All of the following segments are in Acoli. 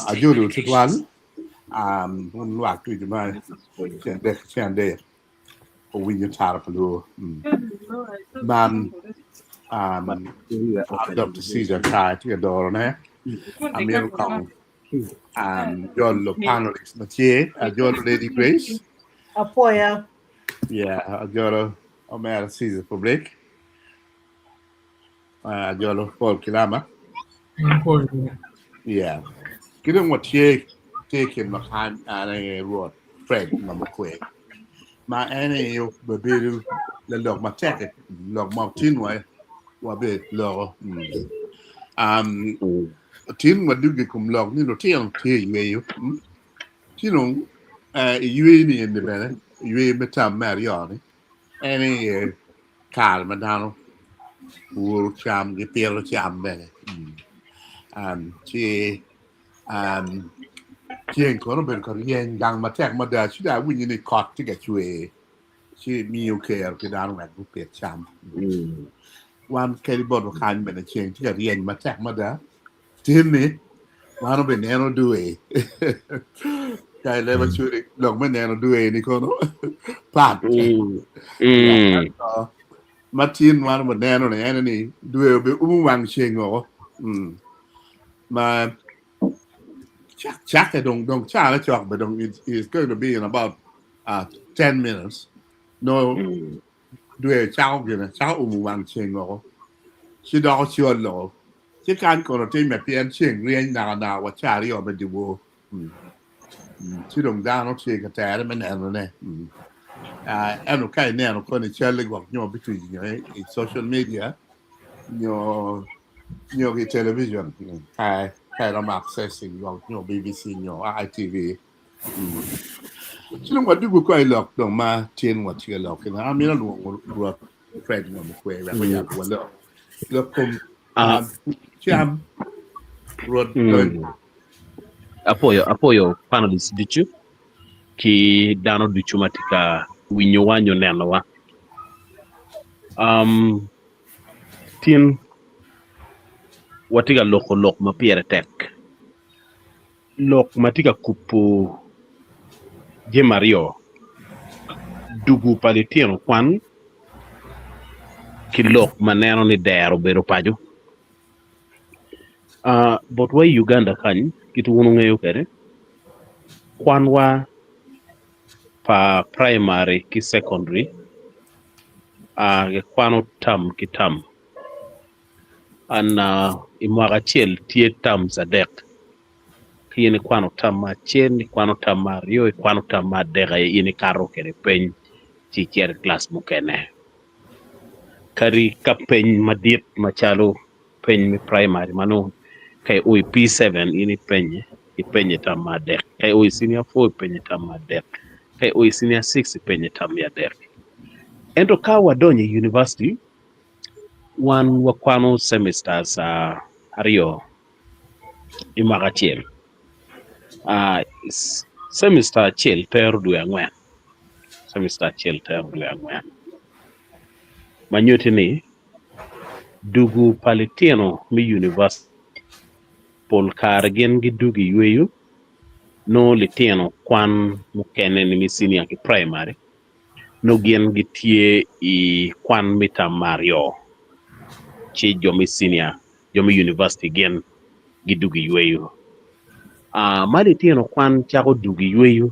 Ajolo tutwal wun lwak ducu ma ceng adek owinyo tara pa luo man Dr. Caesar Kai tye ka dorone amito kong jolo panelist ma tye ajolo Lady Grace Apoya. Yeah, ajolo omera Caesar Public Ajolo Paul Kilama. Yeah. Ki dong watye tye i kin ma kany an aye Rwot Fred Mamokwe ma en aye obedo lalok matek lok ma tin wa wabe loko. Um, tin wadug i kom lok ni lutino tye i yweyo. Mm. Ci dong eh, i yweyo ni eni bene, yweyo me tam me aryo ni, en aye kare ma dano puro cam gipito cam bene ci ceng kono obedo ka ryeny gang matek mada ci dong awinyo ni kot tye ka cwer ci miyo kero ki dano wek gupit cam wan kadi botwa kany bene ceng tye ka ryeny matek mada Tin-ni, wan obineno dwe. Ka ileba cwiri, lok me neno dwe-ni kono pat. Ento, ma tin wan obineno-ni en ni dwe obiumo wang ceng woko. Mm. Ma cak cakke dong dong cane cok be dong it is going to be in about uh, 10 minutes. No dwe cako gine, cako umo wang ceng woko. Ci doko col woko. Ci kany kono timme pien ceng ryeny nakanaka wa ca aryo me dyewor. Ci dong dano tye ka tere me nenone. Ento ka ineno koni cal-li gwok nyo bituco nyo i social media nyo nyo ki television ka iromo accessing gwok nyo BBC nyo ITV. Ci dong wadwogo kong i lok dong ma tin watye ka lok kine. Amito lwongo Rwot Fred ngo mukwe wek oyab wa lok. Lok kom cam Rwot dony. Apoyo apoyo panelists ducu ki dano ducu ma tye ka winyowa nyo nenowa. Um, tin watye ka loko lok ma pire tek. Lok ma tye ka kubo jami aryo, dugu pa litino kwan ki lok ma neno ni dero obedo paco. Botwa i Uganda kany kit wun wungeyo kwede kwanwa pa praimari ki cekondari kikwano tam ki tam. I mwaka acel tye terms adek ka in ikwano term me acel, ikwano term me aryo, ikwano term me adek aye in ikato kwede peny ci icito i kilac mukene kadi ka peny madit macalo peny me praimari ma nongo ka io i P7 in ipenye, ipenye term me adek ka io i cinia 4 ipenye term me adek ka io i cinia 6 ipenye term me adek ento ka wadonyo i univaciti Wan wakwano cemisters aryo i mwaka acel, cemista acel tero dwe angwen, cemista acel tero dwe angwen ma nyutti ni dugu pa litino me univaciti pol kare gin gidugo i yweyo nongo litino kwan mukene ni me cinia ki praimari nongo gin gitye i kwan me tam me aryo ci jo me cinia jo me univaciti gin gidugo i yweyo. Ma litino kwan cako dugo i yweyo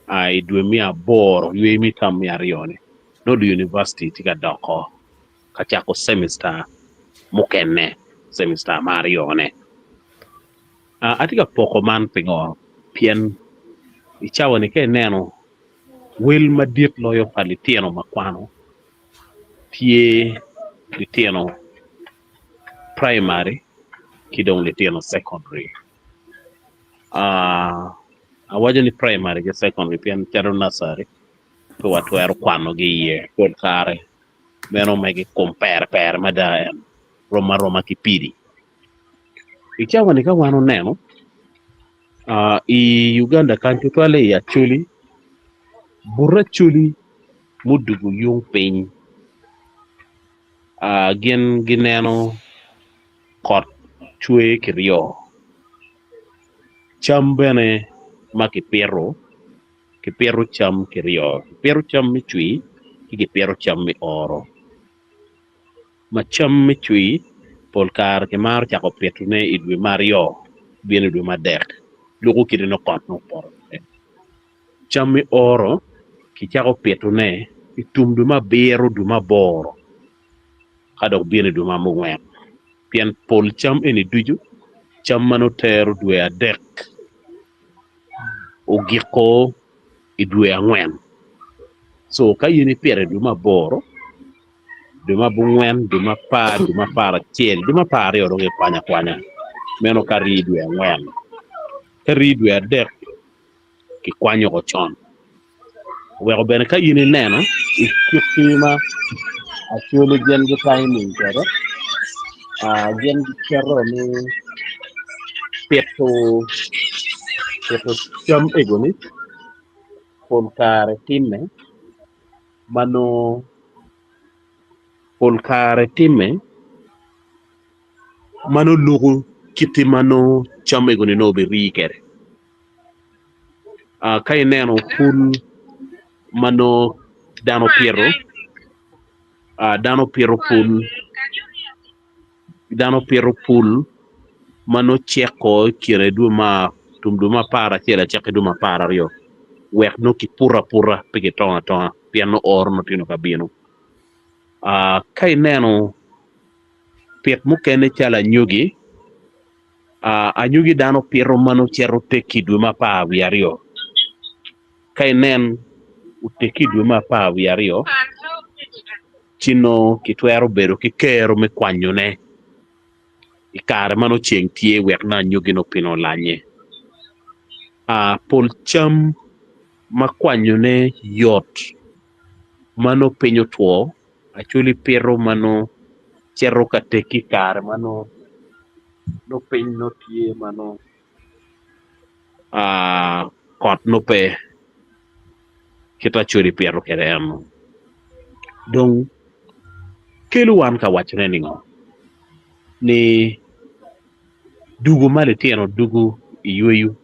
i dwe me aboro yweyo me tam me aryo-ni nongo univaciti tye ka doko ka cako cemista mukene cemista me aryone. Atye ka poko man pingo? Pien i cawa-ni ka ineno Wel madit loyo pa litino ma kwano tye litino praimari ki dong litino cekondari. Awaco ni praimari ki cekondari pien calo nacari pe watwero kwanogi iye pol kare meno megi kom pere pere mada en rom aroma ki pidi. I cawa-ni ka wan oneno I Uganda kany tutwalle i Acholi, but Acholi mudwogo yung piny. Ah, gin gineno kot cwer kiryo, cam bene ma kipito, kipito cam kiryo, kipito cam me cwir ki kipito cam me oro. Ma cam me cwir pol kare kimaro cako pitone i dwe me aryo bino i dwe me adek luko kite nongo kot nongo opoto kwede. Cam me oro kicako pitone i tum dwe me abiro dwe me aboro ka dok bino i dwe me abongwen pien pol cam eni ducu cam ma nongo tero dwe adek ogiko i dwe angwen co ka in ipito i dwe me aboro dwe me abongwen dwe me apar dwe me aparacel dwe me apararyo dong ikwanyo akwanya meno ka rii dwe angwen ka rii dwe adek kikwanyo woko con oweko bene ka in ineno i kit ma Acholi gin gitiming kwede gin giketo ni pito cam egoni pol kare timme ma nongo pol kare timme ma nongo luko kit ma nongo cam egoni nongo obirii kwede. Ka ineno pul ma nongo dano opito, dano opito pul, dano opito pul ma nongo ceko i kine dwe me tum dwe me aparacel acakki dwe me apararyo wek nongo kiputo aputa pe kitongo atonga pien nongo oro nongo tye ka bino. Ka ineno pit mukene calo anyogi, Anyogi dano pito ma nongo cito oteggi i dwe me apar wiye aryo. Ka inen oteggi i dwe me apar wiye aryo, ci nongo kitwero bedo ki kero me kwanyone i kare ma nongo ceng tye wek nongo anyogi-ni opino olanye. Pol cam ma kwanyone yot ma nongo piny otwo Acholi pito ma nongo cito ka tegi i kare ma nongo piny nongo tye ma nongo kot nongo pe kit Acholi pito kwede eno dong kelo wan ka wacone ningo ni dugo ma litino dugo i yweyo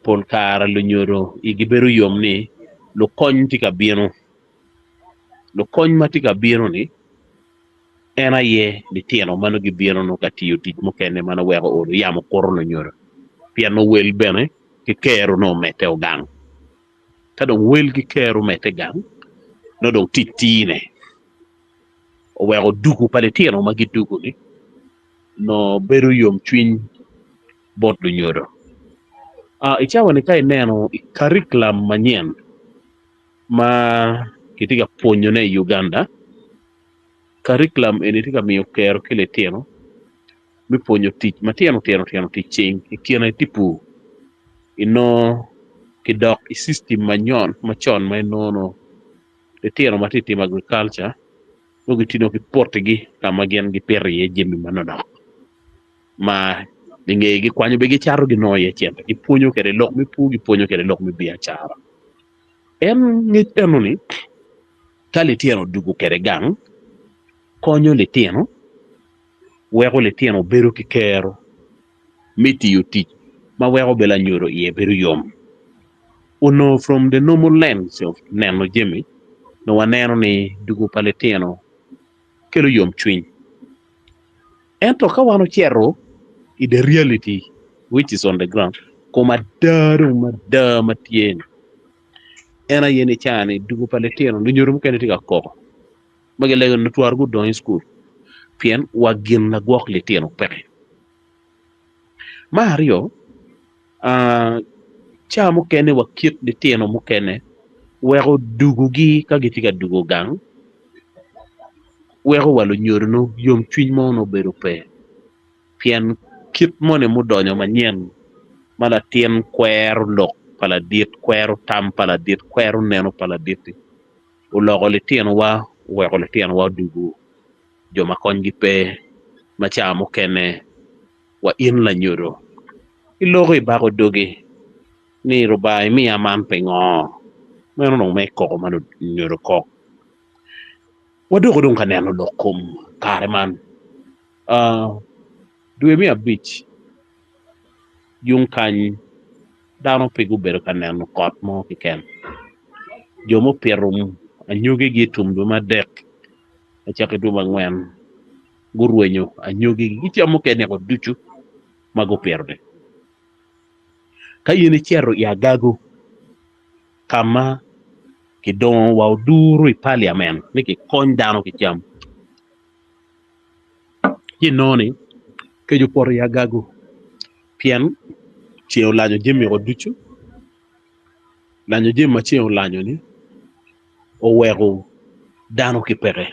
pol kare lunyodo igi bedo yom ni lukony tye ka bino. Lukony ma tye ka bino-ni en aye litino ma nongo gibino nongo ka tiyo tic mukene ma nongo weko olo yamo kuto lunyodo pien nongo wel bene ki kero nongo omedde ogang ka dong wel ki kero omedde gang nongo dong tic tine oweko dugu pa litino ma gidugu-ni nongo bedo yomcwiny bot lunyodo. I cawa-ni ka ineno i karikulam manyen ma kitye ka pwonyone i Uganda, karikulam eni tye ka miyo kero ki litino me pwonyo tic matino tino tino tic cing i kine tye pur inongo kidok i cictim macon ma inongo nongo litino ma tye ka timo agrikalca nongo gitye ki potigi ka ma gin gipito iye jami manonok. Ma i ngeye gikwanyo bene gicato ginongo iye cente, gipwonyo kwede lok me pur, gipwonyo kwede lok me biacara. En ngec enoni ka litino odwogo kwede gang, konyo litino weko litino bedo ki kero me tiyo tic ma weko bene lanyodo iye bedo yom. Onongo from the normal lens of neno jami, nongo waneno ni dwogo pa litino kelo yomcwiny. Ento ka wan ocito i the reality which is on the ground, kom ada dong mada ma tye ni en aye ni ca ni dugo pa litino lunyodo mukene tye ka koko ma gilego ni twaro gudong i cukul pien wa gin lagwok litino peke. Me aryo ca mukene wa kit litino mukene weko dugogi ka gitye ka dugo gang weko wa lunyodo nongo yomcwiny mo nongo bedo pe pien kit moni mudonyo manyen ma latin kwero lok pa ladit kwero tam pa ladit kwero neno pa ladit-ti oloko litinowa oweko litinowa odugo jo ma konygi pe ma ca mukene wa in lanyodo iloko ibako dogi ni Rubanga imiya man pingo? Meno dong me koko ma lunyodo kok. Wadoko dong ka neno lok kom kare man. Dwe me abic yung kany dano pe gubedo ka neno kot mo keken. Jo mupito anyogigi i tum dwe me adek acakki dwe me angwen gurwenyo anyogigi ki cam mukene woko ducu ma gupito-ni. Ka in icito i agago ka ma kidongo wa oduru i paliamen ni kikony dano ki cam ci inongo ni kec opoto i agago pien ceng olanyo jami woko ducu lanyo jami ma ceng olanyo-ni oweko dano ki peke.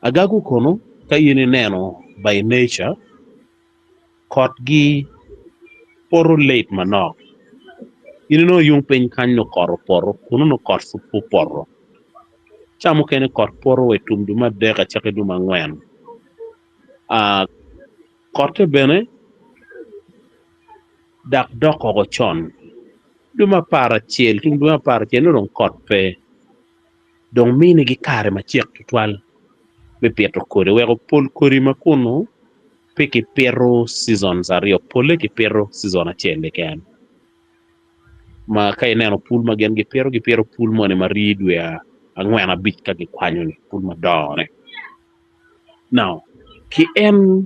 Agago kono ka in ineno by nature kotgi poto late manok in inongo yung piny kany nongo kot opoto kunu nongo kot pud pe opoto ca mukene kot poto wa i tum dwe me adek acakki dwe me angwen kotte bene dok dok oko con dwe me aparacel tum dwe me aparacel nongo dong kot pe. Dong minigi kare macek tutwal me pito kodi weko pol kodi ma kunu pe kipito seasons aryo polle kipito season acel keken ma ka ineno pul ma gin gipito gipito pul moni ma rii dwe angwen abic ka gikwanyo-ni pul madongo-ni. Now ki en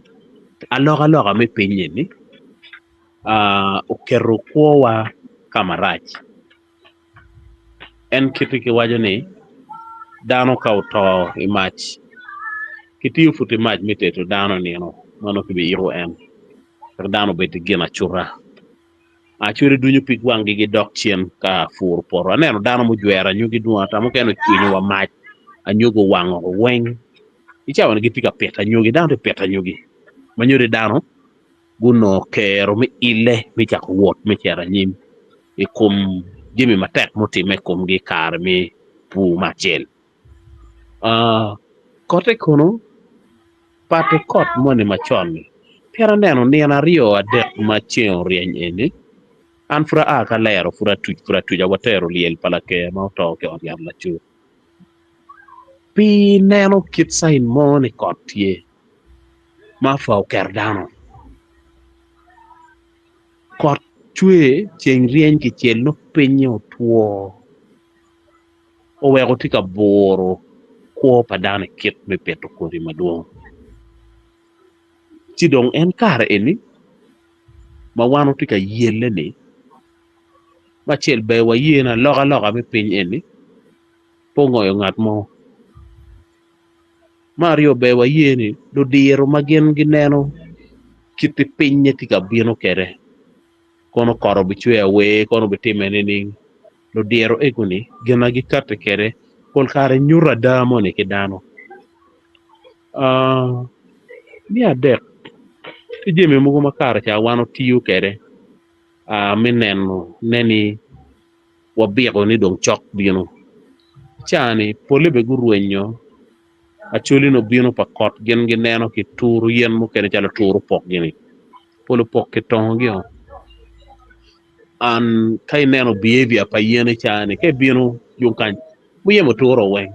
alokaloka me piny eni oketo kwowa ka marac. En kiti kiwaco ni dano ka oto i mac kitiyo pud ki mac me tedo dano i nino ma nongo kibiyiko en wek dano obed ki gin acuta acwali dunyo pig wanggi gidok cen ka puro poto aneno dano mujwero anyogi dwong ata mukene ocwinyo wa mac anyogi owango weng i cawa ni gitye ka pito anyogi dano tye ka pito anyogi ma nyuto ni dano gunongo kero me ille me cako wot me cito anyim i kom jami matek mutimme i komgi i kare me bur me acel. Kotte kono pat ki kot moni macon-ni pien aneno nino aryo adek ma ceng oryeny eni an pud aa ka lero pud atuc pud atuca watero lyel pa laker ma oto ki i ot yat lacor pi neno kit cain mo ni kot tye. Ma pwa oketo dano kot cwer ceng ryeny kicel nongo pinye otwo oweko tye ka buro kwo pa dano i kit me pito kodi madwong ci dong en kare eni ma wan watye ka yelle-ni me acel ber waye ni alokaloka me piny eni pe ongoyo ngat mo. Me aryo ber waye ni ludiro ma gin gineno kit pinye tye ka bino kwede kono kot obicwer awer kono obitime nining ludiro egoni gin ma gikati kwede pol kare nyuto ada moni ki dano me adek tye jami mogo ma kare ca wan otiyo kwede me neno ne ni wabiko ni dong cok bino. Ca-ni polle bene gurwenyo acholi ni obino pa kot gin gineno ki turu yen mukene calo turu opok gini pol opok kitongo-gio and ka ineno behavior pa yen i ca-ni ka ibino yung kany muyeme oturo weng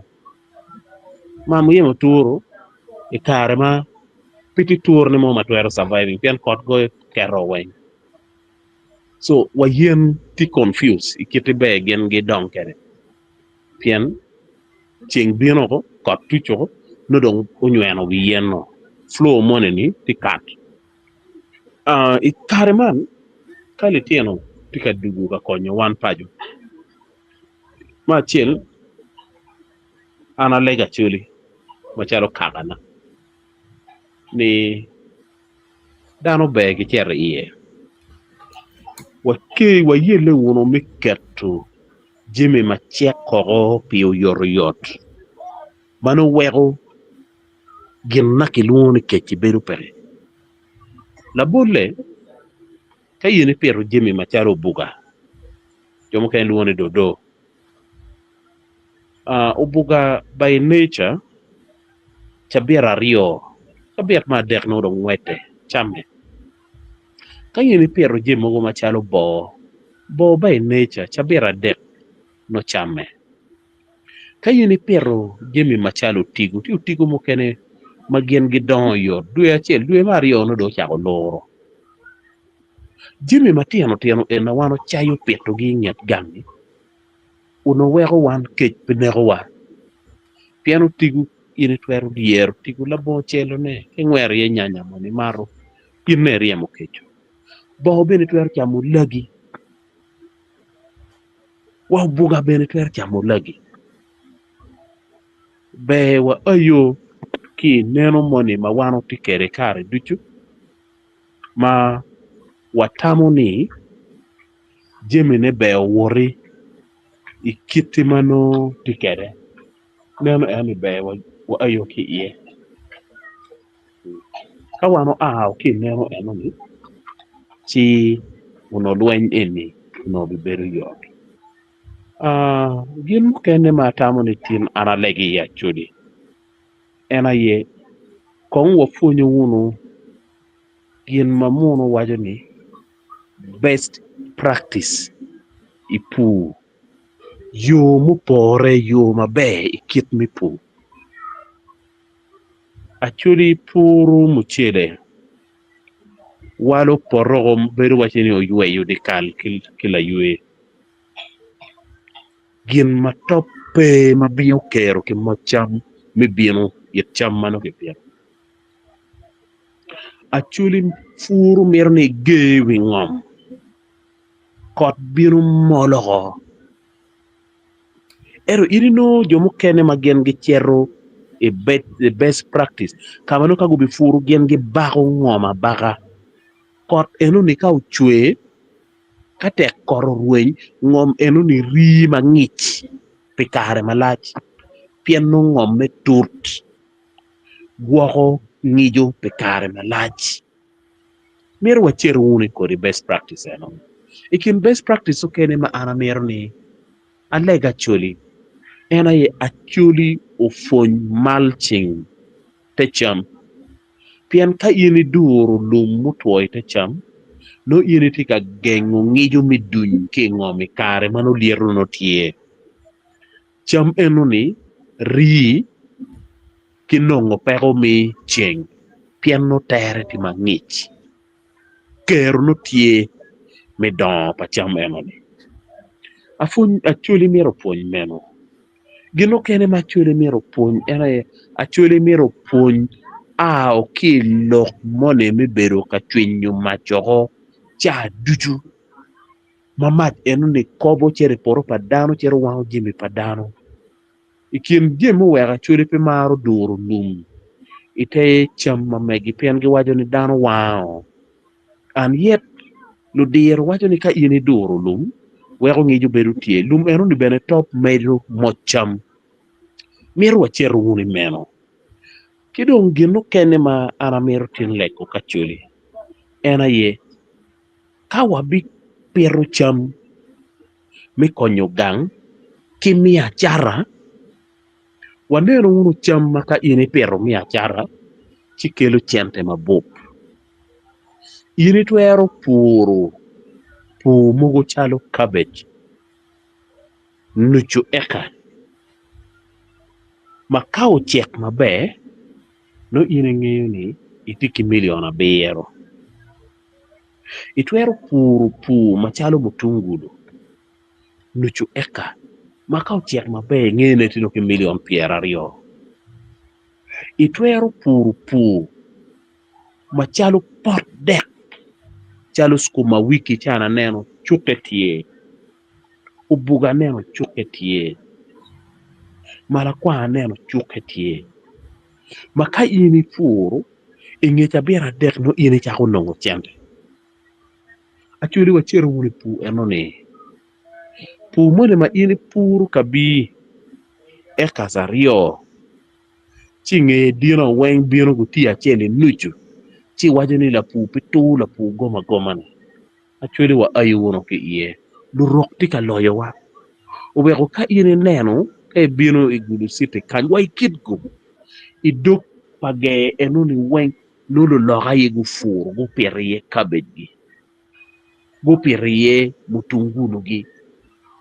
ma muyeme oturo i kare ma pe tye turne mo ma twero surviving pien kot goyo keto weng. So wa yen tye confuse i kit ber gin gidong kwede pien ceng bino oko kot tuc oko nongo dong onyweno wi yen no flow moni ni tye kat i kare man ka litino tye ka dugo ka konyo wan paco me acel an alego acholi macalo kakana ni Dano ber gicito iye, wayelle wunu me keto jami ma cek koko pi oyotoyot ma nongo weko gin ma kilwongo ni kec-ci bedo peke. Labolle, ka in ipito jami macalo obuga jo mukene lwongo ni dodo obuga by nature Cabit aryo, cabit me adek nongo dong ngwete camme. Ka in ipito jami mogo macalo boo, boo by nature cabit adek nongo camme. Ka in ipito jami macalo otigo, tye otigo mukene ma gin gidongo oyot, dwe acel dwe me aryo nongo dong ocako luro. Jami matino tino eni ma wan wacayo pitogi i nget gang-ngi onongo weko wan kec pe nekowa pien otigo in itwero dyero otigo labongo celone ki ingwero iye nyanya moni imato in nongo iryemo keco bongo bene itwero camo lagi wa obuga bene twero camo lagi ber wa ayo ki ineno moni ma wan watye kwede kare ducu ma watamo ni jamine ber owoti i kite ma nongo tye kwede meno eno ni ber waayo ki iye ka wan oa ki i neno enoni ci onongo lweny eni onongo bibedo yot gin mukene ma atamo ni tin an alego iye Acholi en aye kong wapwonyo wunu gin ma munu waco ni best practice i pur yo mupore yo maber i kit me pur Acholi puro mucele walo poto bedo waci ni oyweyo dyekal ki laywe gin ma top pe ma miyo kero ki moc cam me bino it cam ma nongo kipito. Acholi puro mito ni eger wi ngom kot bino molo oko ento in inongo jo mukene ma gin gicito i best practice ka ma nongo ka gubipuro gin gibako ngom abaka kot enoni ka ocwe ka tek kot orweny ngom enoni rii mangic pi kare malac pien nongo ngomme tut. Gwoko ngico pi kare malac. Myero wacit wunu i kodi best practice eno. I kin best practice okene ma an amito ni aleg Acholi en aye Acholi opwony mulching te cam pien ka in iduro lum mutwo i te cam nongo in itye ka gengo ngico me duny ki i ngom i kare ma nongo lyeto nongo tye. Cam enoni rii ki nongo peko me ceng pien nongo tere tye mangic kero nongo tye me dongo pa cam enoni acholi myero opwony meno gin mukene ma acholi myero opwony en aye acholi myero opwony ao ki i lok moni me bedo ka cwinyo mac oko ca ducu. Ma mac enoni kobo cito i poto pa dano cito wango jami pa dano. I kin jami muweko Acholi pe maro duro lum i te cam ma megi pien giwaco ni dano wango and yet ludiro waco ni ka in iduro lum weko ngico bedo tye lum enoni bene top medo moc cam. Mito wacito wunu i meno. Ki dong gin mukene ma an amito tin lego ki Acholi en aye Ka wabipito cam me konyo gang ki me acata, wanenu wunu cam ma ka in ipito me acata ci kelo cente mabup. In itwero puro pur mogo calo kabej, nucu eka ma ka ocek maber nongo in ingeyo ni itye ki milion abiro. Itwero puro pur macalo mutungulu nucu eka ma ka ocek maber inge ni itye dong ki milion pyeraryo. Itwero puro pur macalo pot dek calo cukuma wiki ca aneno cukke tye, obuga aneno cukke tye, malakwang aneno cukke tye ma ka in ipuro I nge cabit adek nongo in icako nongo cente. Actually wacito wunu i pur eno-ni, pur moni ma in ipuro kabir acres aryo ci i ngeye dino weng bino gutiyo acel i nucu ci iwaco ni lapur pe tur lapur gom agoma-ni. Actually wa ayo wunu ki iye, lurok tye ka loyowa oweko ka in ineno ka ibino i Gulu city kany wa i Kitgum i dog pa ger enoni weng nongo luloka aye gupuro gupito iye kabejgi, gupito iye mutungulugi,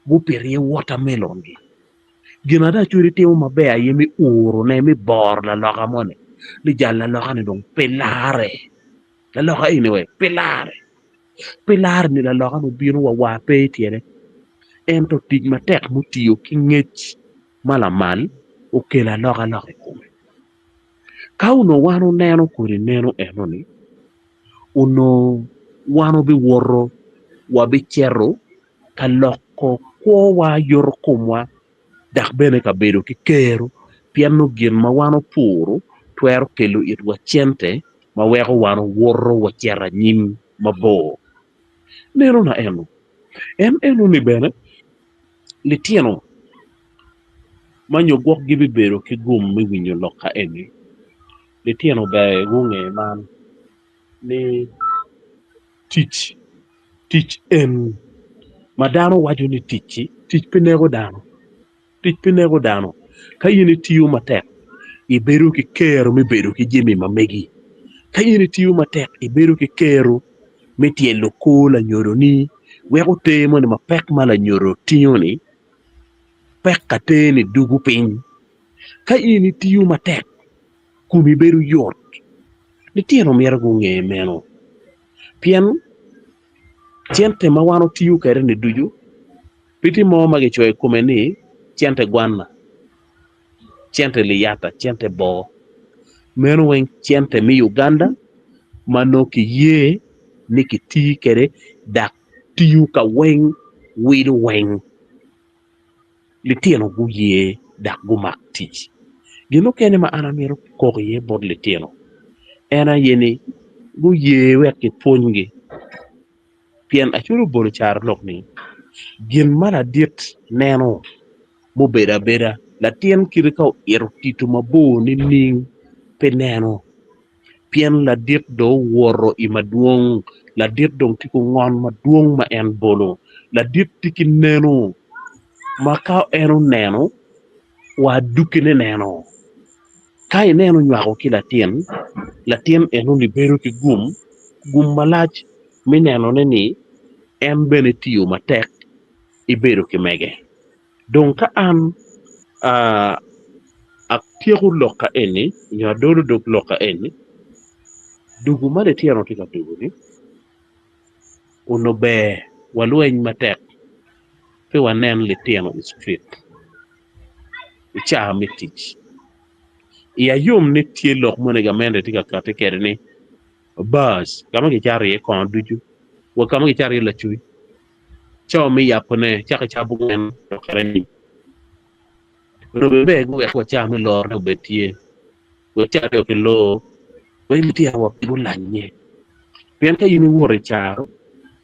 gupito iye watermelongi. Gin ma dong Acholi timo maber aye me urone, me boro laloka moni ni jal laloka-ni dong pe larre. Laloka eni wee pe larre. Pe larre ni laloka-ni obino wa war pe i tyene. Ento tic matek mutiyo ki ngec ma lamal okelo alokaloka i kome. Ka onongo wan oneno kodi neno enoni, onongo wan wabiwoto wabicito ka loko kwowa yoto komwa dok bene ka bedo ki kero pien nongo gin ma wan opuro twero kelo itwa cente ma weko wan owoto wacito anyim mabor. Neno na eno, en enoni bene litino ma nyo gwok gibibedo ki gum me winyo lok ka eni, litino ber gunge man ni tic tic en ma dano waco ni tic-ci tic pe neko dano tic pe neko dano ka in itiyo matek ibedo ki kero me bedo ki jami ma megi ka in itiyo matek ibedo ki kero me tyelo kor lanyodoni weko ter moni mapek ma lanyodo tingo-ni pek ka ter-ni dugo piny. Ka in itiyo matek, komi bedo yot. Litino myero gunge meno pien cente ma wan otiyo kwede-ni ducu pe tye mo ma kicoyo i kome ni cente gwanna, cente liyata, cente boo. Meno weng cente me Uganda ma nongo kiye ni kiti kwede dok tiyo ka weng wilo weng. Litino guye dok gumak tic. Gin mukene ma an amito kok iye bot litino en aye ni guye wek kipwonygi pien Acholi obolo carolok ni gin ma ladit neno mubedo abeda latin kite ka oito tito mabor nining pe neno. Pien ladit dong owoto i madwong, ladit dong tye ki ngon madwong ma en bolo, ladit tye ki neno ma ka en oneno wa adukkine neno. Ka ineno nywako ki latin, latin enoni bedo ki gum, gum malac me nenone ni en bene tiyo matek ibedo ki mege. Dong ka an atyeko lok ka eni nyo adolo dog lok ka eni, dugu ma litino tye ka dugu-ni onongo ber walweny matek pe wanen litino i citrit i caa me tic. Iya yom ni tye lok moni gamente tye ka kati kwede ni bars ka ma kicato iye kongo ducu wa ka ma kicato iye lacuc. Cawa me yabone cako i cabungwen dok kede anyim. Onongo bene ber guwek wa cawa me lorone obed tye wek ca aryo ki lor wek litino wa pe gulanye. Pien ka in iwoto i caro,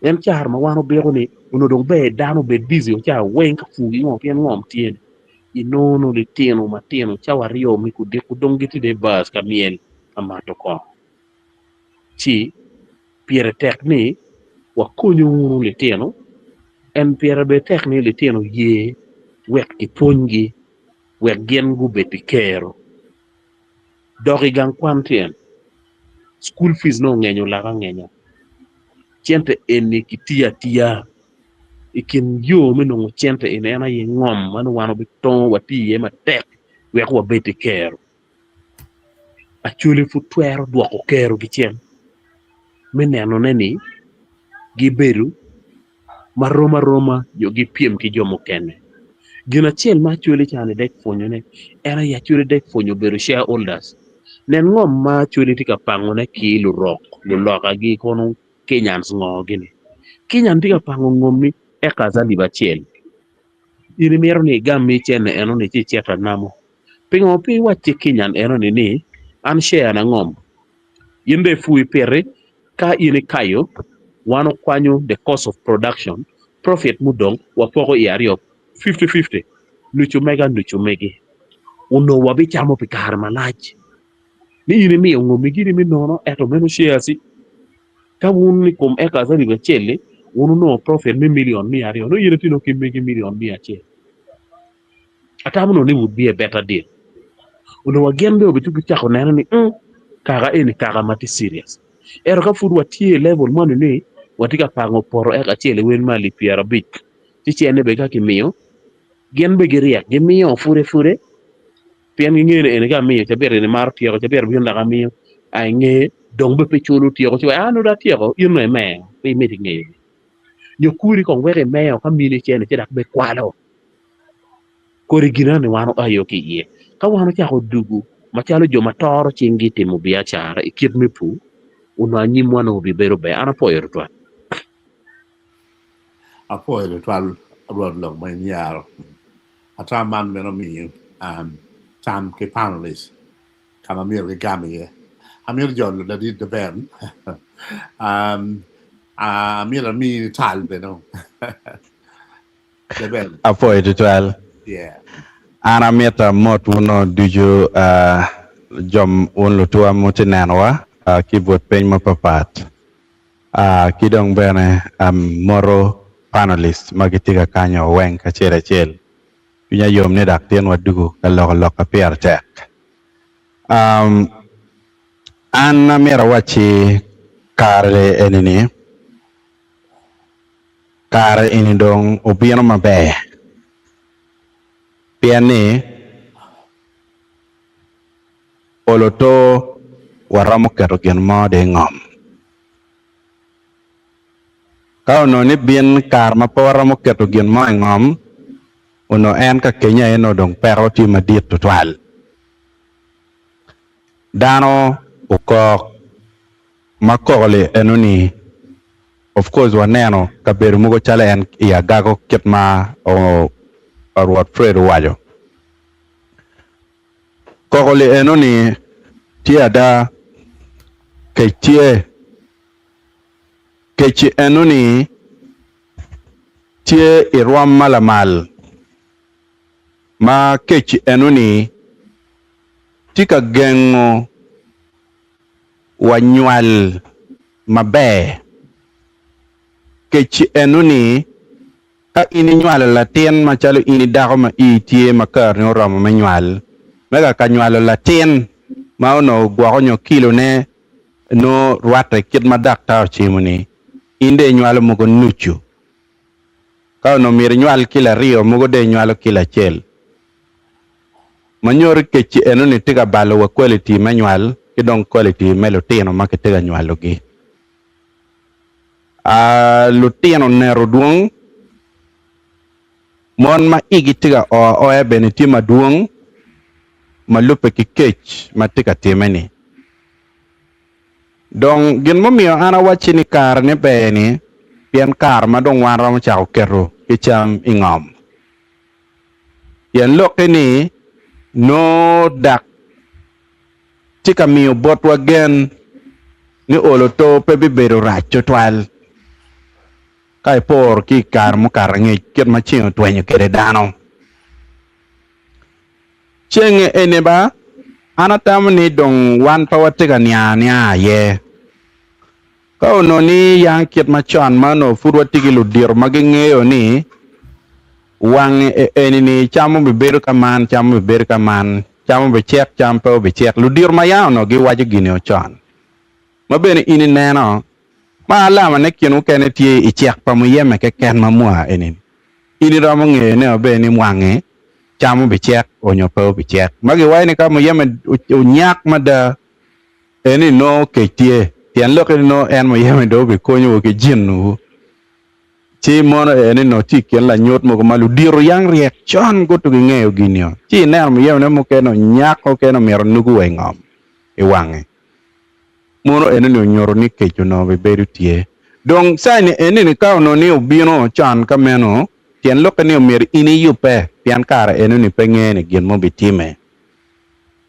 en caro ma wan obiko ni onongo dong ber dano obed bici wa cawa weng ka pur ki ngo pien ngom tye ni inongo nongo litino matino cawa aryo me kudiko dong gitye dong i bac ka myel ka mato kongo ci Pire tek ni wakonyu wunu litino, en pire bene tek ni litino ye wek kipwonygi wek gin gubed ki kero. Dok i gang kwan tyen, cukul fic nongo ongenyo lak angenya, cente eni kitiyo atiya i kin yo me nongo cente eni en aye ngom ma nongo wan wabitongo watiyo iye matek wek wabed ki kero. Acholi pud twero dwoko kerogi cen me nenone ni gibedo marom aroma nyo gipyem ki jo mukene. Gin acel ma Acholi cani dek pwonyone en aye Acholi dek pwonyo bedo shareholders. Nen ngom ma Acholi tye ka pangone ki lurok lulokagi kono Kenyans ngo gini? Kenyan tye ka pango ngommi acres alip acel in imito ni igam mi cene enoni ci icit anamo. Pingo pe iwac ki Kenyan enoni ni, 'An share-na ngom, in dong ipur ipiti, ka in ikayo, wan okwanyo the cost of production, profit mudong wapoko i aryo, fifty-fifty, nucu mega nucu megi. Onongo wabicamo pi kare malac. Ni in imiyo ngommi giri me nono, ento meno shares-ci. Ka wun i kom acres alip acel-li, wun wunongo profit me million miya aryo, nongo in itye ki megi million miya acel. Atamo nongo ni would be a better deal. Onongo wa gin bene obitugi cako neno ni mm, kaka eni kaka ma tye serious. Ento ka pud watye i level moni ni watye ka pango poto eka acel i wel me alip pyerabic, ci cene bene ka kimiyo. Gin bene giryek, gimiyo pud pud pien gingeyo ni eni ka amiyo cabit eni maro tyeko, cabit bino dok amiyo, a inge dong bene pe culo tyeko ci waco a nongo dong atyeko in dong imer pe imito ingeyo nyo kodi kong wek imer ka mini cene ci dok bene kwalo. Kodi gin eni wan oayo ki iye. Ka wan ocako dugu macalo jo ma toro cinggi i timo biacara i kit me pur, onongo anyimwa nongo obibedo ber. An apwoyo tutwal. Apwoyo tutwal Rwot lok ma in iyaro. Ata man bene omiyo tam ki panelist ka ma myero gigam iye. Amito jolo ladit Ben. Amito amini tal bene. Apwoyo tutwal. An amito amot wun ducu jo wun lutuwa ma wutye nenowa ki i but piny mapapat ki dong bene amoto panelist ma gitye ka kanyo weng kacel acel. Cwinya yom ni dok tin wadugo ka loko lok ma pire tek. An amito awacci kare eni-ni Kare eni dong obino maber, pien ni olo to waromo keto gin mo dong i ngom. Ka onongo ni bin kare ma pe waromo keto gin mo i ngom, onongo en ka kenyo aye nongo dong peko tye madit tutwal. Dano okok ma koko li eno-ni. Of course waneno kabedo mogo calo en i Agago kit ma Rwot Fred owaco. Koko li eno ni tye ada kec tye. Kec eno ni tye i rwom ma lamal ma kec eno ni tye ka gengo wa nywal maber. Kec eno ni, ka in inywalo latin macalo in i dako ma ii tye ma kareni oromo me nywal, me ka ka nywalo latin ma onongo gwoko nyo kilone nongo rwatte kit ma daktar ocimo-ni, in dong inywalo mogo nucu. Ka onongo myero inywal kilo aryo, mogo dong inywalo kilo acel. Ma nyuto kec eno-ni tye ka balo wa quality me nywal ki dong quality me lutino ma kitye ka nywalogi. Lutino neto dwong, mon ma igi tye ka o aoya bene tye madwong ma lubbe ki kec ma tye ka timme-ni. Dong gin mumiyo an awacci ni karene ber-ni pien kare ma dong wan romo cako keto ki cam i ngom. Pien lokke ni nongo dak tye ka miyo botwa gen ni olo to pe bibedo rac tutwal ka iporo ki i kare mukato angec kit ma ceng otwenyo kwede dano. Cenge eni ba, an atamo ni dong wan pe watye ka niang anianga aye. Ka onongo ni yang kit macon ma onongo pud watye ki ludito ma gingeyo ni wange eni-ni cam obibedo ka man, cam obibedo ka man, cam obicek, cam pe obicek, ludito ma yang onongo giwaco gin-ni con, ma bene in ineno ma alamane kin mukene tye i cek pa muyeme keken ma mua eni-ni, in iromo ngeyone maber ni wange cam obicek onyo pe obicek. Ma giwaco ni ka muyeme onyak mada, Eni nongo kec tye, tyen lokke ni nongo en muyeme dong obikonyowu ki jinowu. Ci mono eni nongo tye i kin lanyut mogo ma ludito yang ryek con guto gingeyo gin-nio. Ci ineno muyemene mukene onyak mukene omito nugu wa i ngom i wange. Mono eni-ni onyuto ni kec onongo bibedo tye. Dong caini eni-ni ka onongo ni obino con ka meno, tyen lokke ni omyero in iyubbe pien kare eno-ni pe ngene gin mubitime.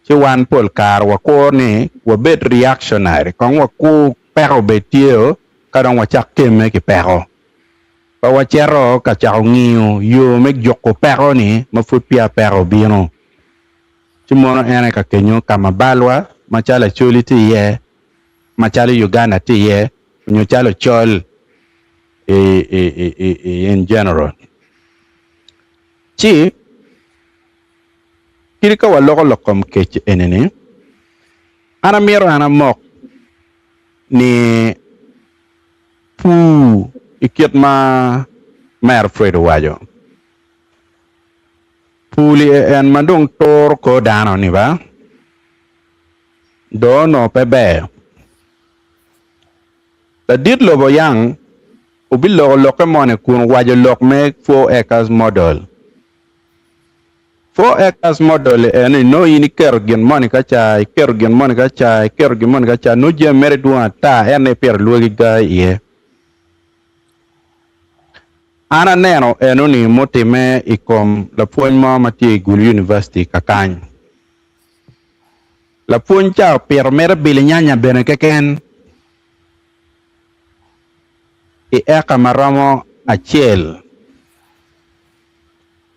Ci wan pol kare wakur ni wabed reactionary, kong wakur peko obed tye ka dong wacak kemme ki peko. Pe wacito ka cako ngiyo yo me juko peko-ni ma pud peya peko obino. Ci mono en aye ka kenyo ka ma balwa macalo Acholi tye iye, macalo Uganda tye iye, nyo calo Ocol in general. Ci. Kadi ka waloko lok kom kec eni-ni, an amito an amok ni pur i kit ma Mer Fred owaco. Pul i en ma dong turo kor dano ni ba dong onongo pe ber. Ladit lobo yang obiloko lokke moni kun waco lok me 4 acres model. 4 acres model eni nongo in iketo gin moni ka ca, iketo gin moni ka ca, iketo gin moni ka ca, nongo jami mere dwong ata ento ipito lwagi gaa iye. An aneno enoni mutimme i kom lapwony mo ma tye i Gulu University kakany. Lapwony ca opito mere bilinyanya bene keken i eka ma romo acel.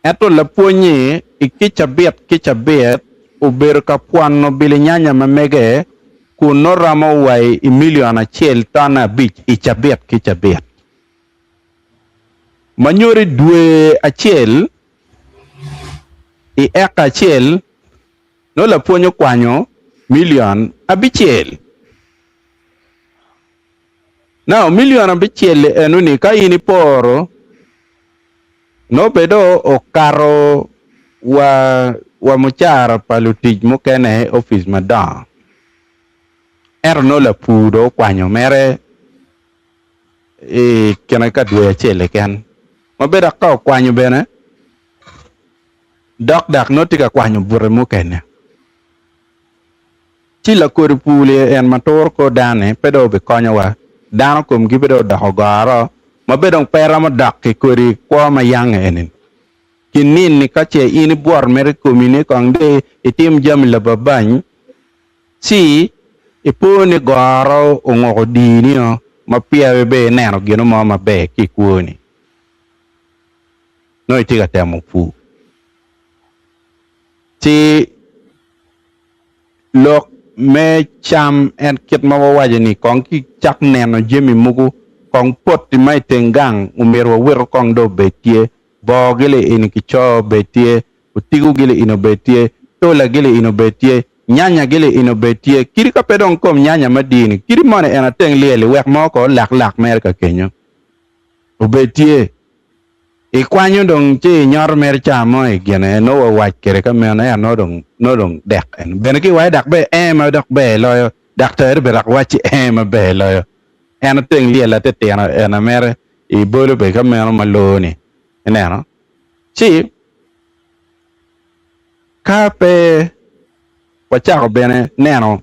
Ento lapwony-nyi i ki cabit ki cabit obedo ka pwono bilinyanya ma mege kun nongo romo wa i milion acel tonne abic i cabit ki cabit. Ma nyuto dwe acel i eka acel nongo lapwony okwanyo milion abicel. Now milion abicel-li enoni ka in iporo nongo bed dong okato wa wa mucara pa lutic mukene i opic madongo ento nongo lapur dong okwanyo mere i kine ka dwe acel keken ma bene dok ka okwanyo bene dok dok nongo tye ka kwanyo bute mukene ci lakodi pur-li en ma turo kor dano-ni pe dong obikonyowa dano komgi pe dong odoko goro ma bene dong pe romo dok i kodi kwo ma yange eni ki nini ka ce in ibwot mere i komi ni kong dong itim jami lababany Ci ipo ni goro onguko dini-o ma peya ibed ineno gino mo maber ki i kwoni, nongo itye ka temo pur. Ci lok me cam en kit ma wawaco ni kong kicak neno jami mogo kong poti ma i teng gang omyero waweko kong dong obed tye, boo gili eni kicoo obed tye, otigo gili eni obed tye, tola gili eni obed tye, nyanya gili eni obed tye, kadi ka pe dong kom nyanya madini, kadi moni en ateng lyel-li wek mo ko olak lak mere ka kenyo obed tye. Ikwanyo dong ci inyoto mere ca mo i gine nongo wawac kwede ka meno ento nongo dong nongo dong dek en bene ki iwaco dok ber ee ma dok ber loyo daktar bene dok wacci ee maber loyo en ateng lyel atitino ena mere ibolo bene ka meno ma loo-ni ineno ci Ka pe wacako bene neno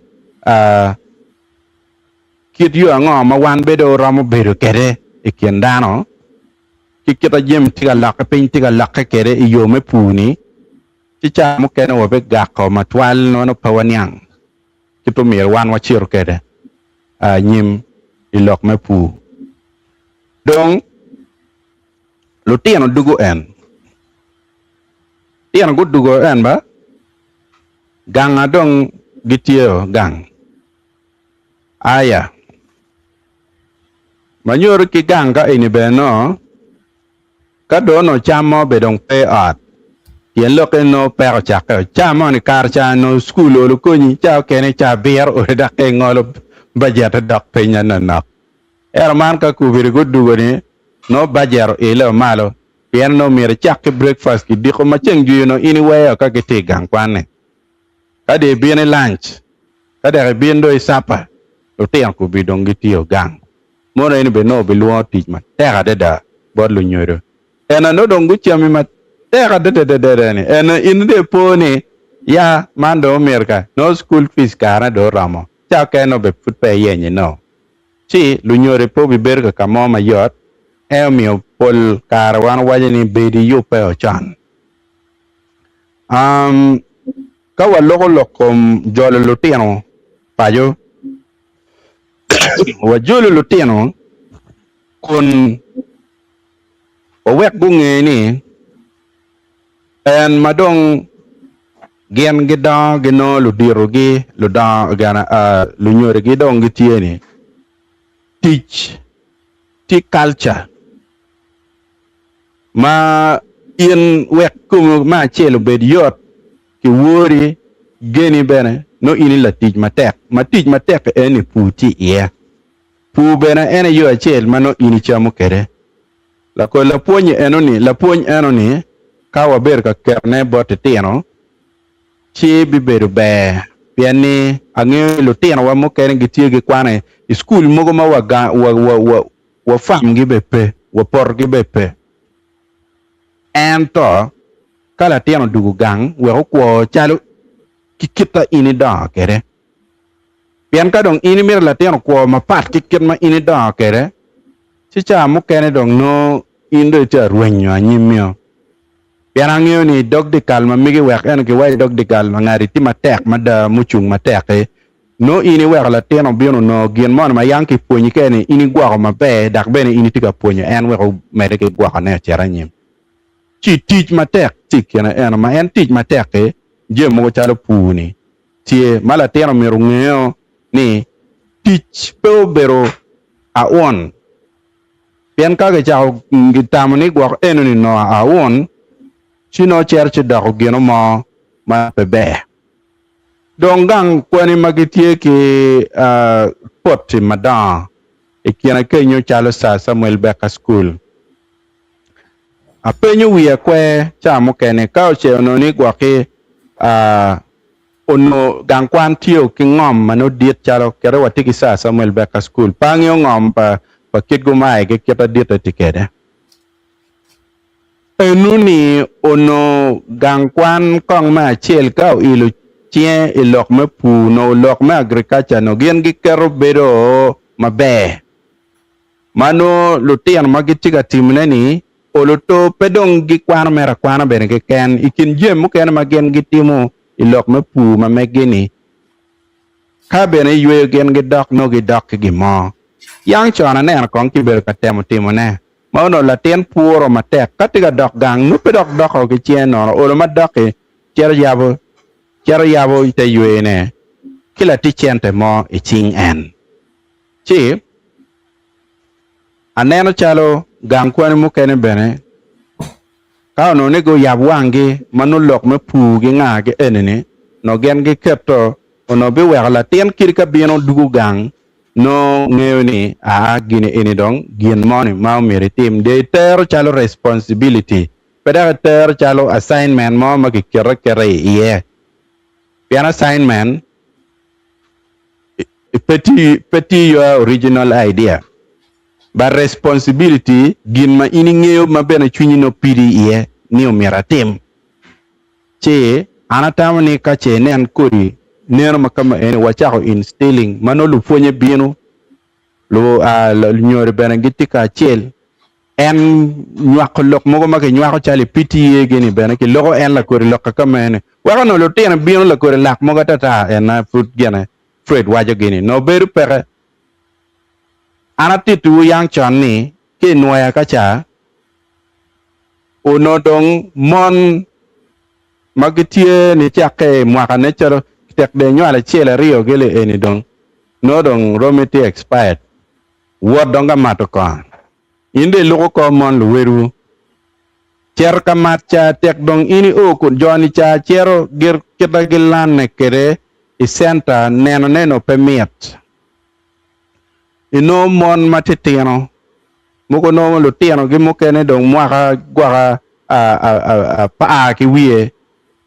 kit yo ango ma wan bedo romo bedo kwede i kin dano, ki kit ma jami tye ka lokke, piny tye ka lokke kwede i yo me pur-ni, ci cawa mukene wabigako matwal nongo pe waniang kit ma myero wan wacito kwede anyim i lok me pur. Dong lutino dugo en. Tino gudugo en ba ganga dong gitye gang aya ma nyuto ki gang ka eni bene nongo ka dong onongo cam mo bene dong pe i ot pien lokke nongo peko ocakke o ca moni kare ca nongo cukul olo konyi ca okene ca abiro olo dok ka ingolo bajette dok piny anonok ento man ka kubedi gudugo ni nongo bajet oile malo Pien onongo myero icak ki brekfast ki diko ma ceng jwiyo onongo in iweyo ka gitye i gang kwan-ni. Ka dong ibino i lanc, ka dok ibin dong i capa, lutino kobi dong gitiyo gang. Mono eni bene nongo obilwongo tic matek adada bot lunyodo. Ena nongo dong gucami matek adadadada-ni. Ena in dong ipo ni, ya, man dong omyero ka nongo cukul fic karene dong oromo, ca okene nongo bene pud pe iyenye nongo. Ci lunyodo pe obibedo ka ka mo mayot, en omiyo pol kare wan wawaco ni bed iyubbe o con. Um, ka waloko lok kom jolo lutino paco, wajolo lutino kun wawek gunge ni en ma dong gin gidongo ginongo luditogi, ludongo, lunyodogi dong gitye ni tic tye kalca ma in wek komi me acel obed yot ki wori geni bene nongo in i latic matek ma tic matek eni pur tye iye. Pur bene en aye yo acel ma nongo in icamo kwede. Lakol lapwonye enoni, lapwony enoni. ka wabedo ka ketone bot litino, ci bibedo ber pien ni angeyo ni lutinowa mukene gitye gikwano i cukul mogo ma wa famgi bene pe, wa potogi bene pe. Ento ka latin odwogo gang wek okwo calo ki kit ma in idongo kwede. Pien ka dong in imito latin okwo mapat ki kit ma in idongo kwede, ci ca mukene dong nongo in dong itye ka rwenyo anyimio. Pien angeyo ni dog dyekal ma megi wek eno kiwaco dog dyekal ma ngati tye matek mada mucung matek-ki, nongo in iweko latin obino onongo gin moni ma yang kipwonyi kwede ni in igwoko maber dok bene in itye ka pwonyo en wek omedde ki gwokone ocit anyim. Ci tic matek tye i kine eno ma en tic matek-ki jami mogo calo pur-ni tye ma latin omyero ongeyo ni tic pe obedo aun. Pien ka gicako gitamo ni gwok enoni nongo aun, ci nongo cito ci doko gino mo ma pe ber. Dong gang kweni ma gitye ki poti madongo i kine kenyo calo Sir Samuel Baker School. Apenyo wiya kwer ca mukene ka oce onongo ni gwoki Onongo gang kwan tye ki ngom ma nongo dit calo kite watye ki Sir Samuel Baker School. Pe angeyo ngom pa pa kit gumaye ki kit aditte tye kwede. Eno ni onongo gang kwan kong me acel ka oilo cinge i lok me pur nongo lok me agriculture nongo gin giketo bedo maber. Ma nongo lutino ma gitye ka timone ni olo to pe dong gikwano mere akwana bene keken i kin jami mukene ma gin gitimo i lok me pur ma meggi-ni, ka bene iyweyo gin gidok nongo gidok ki gin mo. Yang con aneno kong kibedo ka temo timone, ma onongo latin puro matek ka tye ka dok gang nongo pe dok doko ki cinge nono, olo ma dok-ki cito yabo cito yabo te yweyone ki latic cente mo i cing en. Ci aneno calo gang kwan mukene bene ka onongo ni guyab wanggi ma nongo lok me pur gi nga gi eni-ni onongo gin giketo onongo biweko latin kadi ka bino dugo gang nongo ngeyo ni aa gini eni dong gin moni ma omyero itim dong itero calo responsibility pe dok itero calo assignment mo ma kiketo aketa iye pien assignment pe tye pe tye your original idea but responsibility gin ma in ingeyo ma bene cwinyi nongo pidi iye ni omyero atim ci an atamo ni ka ce inen kodi neno ma kama eni wacako instilling ma nongo lupwonye bino lu lunyodo bene gitye kacel En nywako lok mogo ma kinywako calo i PTA gini bene kiloko en lakodi lok kaka mene. Weko onongo lutino bino lakodi lak mogo atata en na pud gine Fred waco gini nongo bedo peke. An atittiwu yang con ni ki i nwoya ka ca onongo dong mon ma gitye nicakke i mwaka ne calo tek dong inywalo acel aryo gili eni dong nongo dong romi tye expired. Wot dong ka mato kongo. In dong iluko kor mon luwedwu. Cito ka mat ca tek dong in io kun jo-ni ca cito gir kita gilanne kwede i centa nenone nongo pe mit. Inongo mon matitino mogo nongo lutinogi mukene dong mwaka gwaka apar ki wiye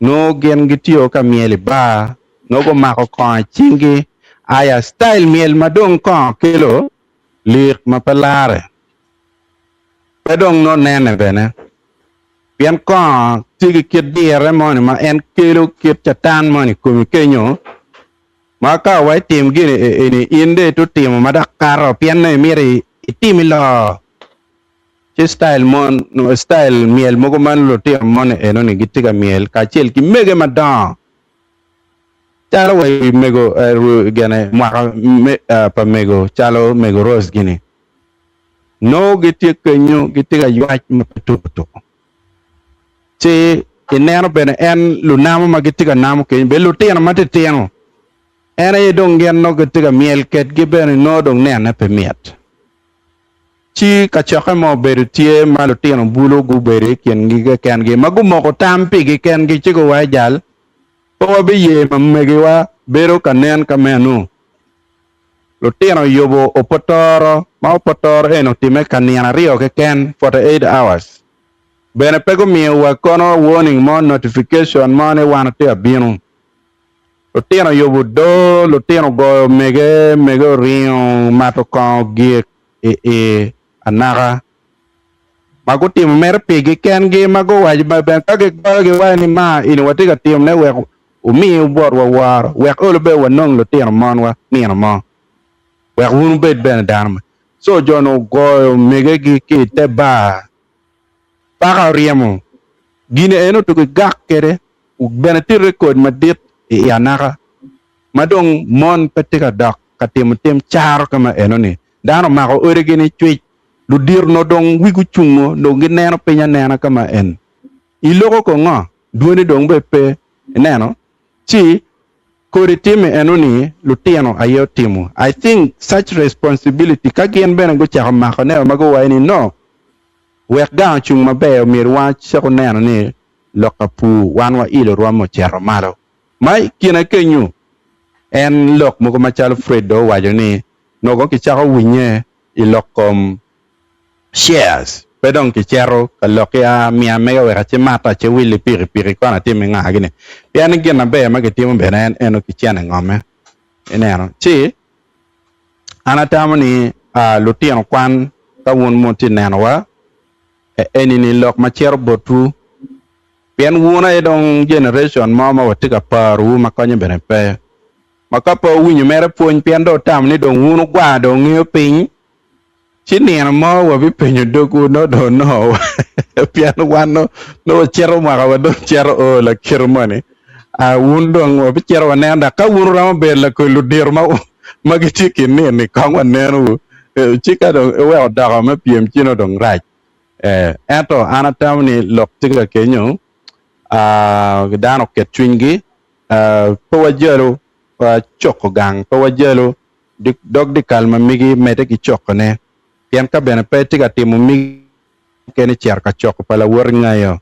nongo gin gitye ka myel i bar nongo gumako kongo i cinggi aya style myel ma dong kongo kelo lik ma pe lare pe dong nongo nene bene pien kongo tye ki kit dire moni ma en kelo kit catan moni i komi kenyo ma ka wa itim gini eni in dong ito timo ma dok kato pien nongo imito itim iloo ci style mon style myel mogo ma lutino moni enoni gitye ka myel kacel ki mege madongo calo wa i mego gene mwaka me pa mego calo mego Rose gini nongo gitye kenyo gitye ka ywac ma pe tuko tuko ci ineno bene en lunamo ma gitye ka namo kenyo bene lutino matitino en aye dong gin nongo gitye ka myel kedgi bene nongo dong nene pe mit. Ci kacokke mo obedo tye ma lutino bulu gubedo i kingi kekengi, ma gumoko tam pigi kengi ci guwaco jal, Pe wabiye ma megiwa bedo ka nen ka meno. Lutino oyubo opotoro, ma opotoro eni otimme ka nino aryo keken, 48 hours. Bene pe gumiyo wa kono warning mo, notification mo ni wan watye ka bino. Lutino oyubo doo, lutino ogoyo mege, mege oringo mato kongo gik i i anaka. Ma gutimo mere pigi kengi ma guwaco ma bene ka gigoyo giwaco ni ma eni watye ka timone wek wumiu botwa woro, wek olo bene wanong lutino monwa nino mo, wek wun wubed bene dano ma. Co jo-nu ogoyo megegi ki i te bar, paka oryemo gin eno tuki gak kwede, bene tye rekod madit i anaka ma dong mon pe tye ka dok ka timo tim caro ka ma enoni. Dano omako odigi ni cwic, ludito onongo dong wigi ocungo dong gineno piny anena ka ma en. Iloko ko ngo? Dwoni dong bene pe. Ineno? Ci kodi time enoni lutino aye otimo. I think such responsibility ka gin bene gucako mako ne ma guwaco ni no wek gang ocung maber omyero wan wacako neno ni lok ka pur wan wailo rwom ocito malo. Ma i kine kenyu en lok mogo macalo Fred dong owaco ni nongo kicako winye i lok kom shares pe dong kicito ka lok ki a miya mega wek acimata aciwil i pikipiki kono atim nga gini pien ni gin maber ma kitimo bene en eno ki cene ngome ineno ci an atamo ni lutino kwan ka wun ma wutye nenowa eni ni lok ma cito botwu pien wun aye dong generation mo ma watye ka parowu ma konye bene pe ma ka pe wuwinyo mere pwony pien dong wutamo ni dong wun wugwar dong wungeyo piny Ci nino mo wabipenyo dogwu nongo dong onongo pien wan nongo wacito mwaka wa dong cito o lakite moni wun dong wabicito waneno dok ka wun wuromo bedo lakodi ludito ma gitye ki nino-ni kong wanenowu ci ka dong iweko doko me pyem ci nongo dong rac ento an atamo ni lok tye ka kenyo dano oket cwinygi pe wajalo coko gang pe wajalo Dog dyekal ma migi medde ki cokone, pien ka bene pe itye ka timo migi mukene icito ka coko pa lawoti ngayo.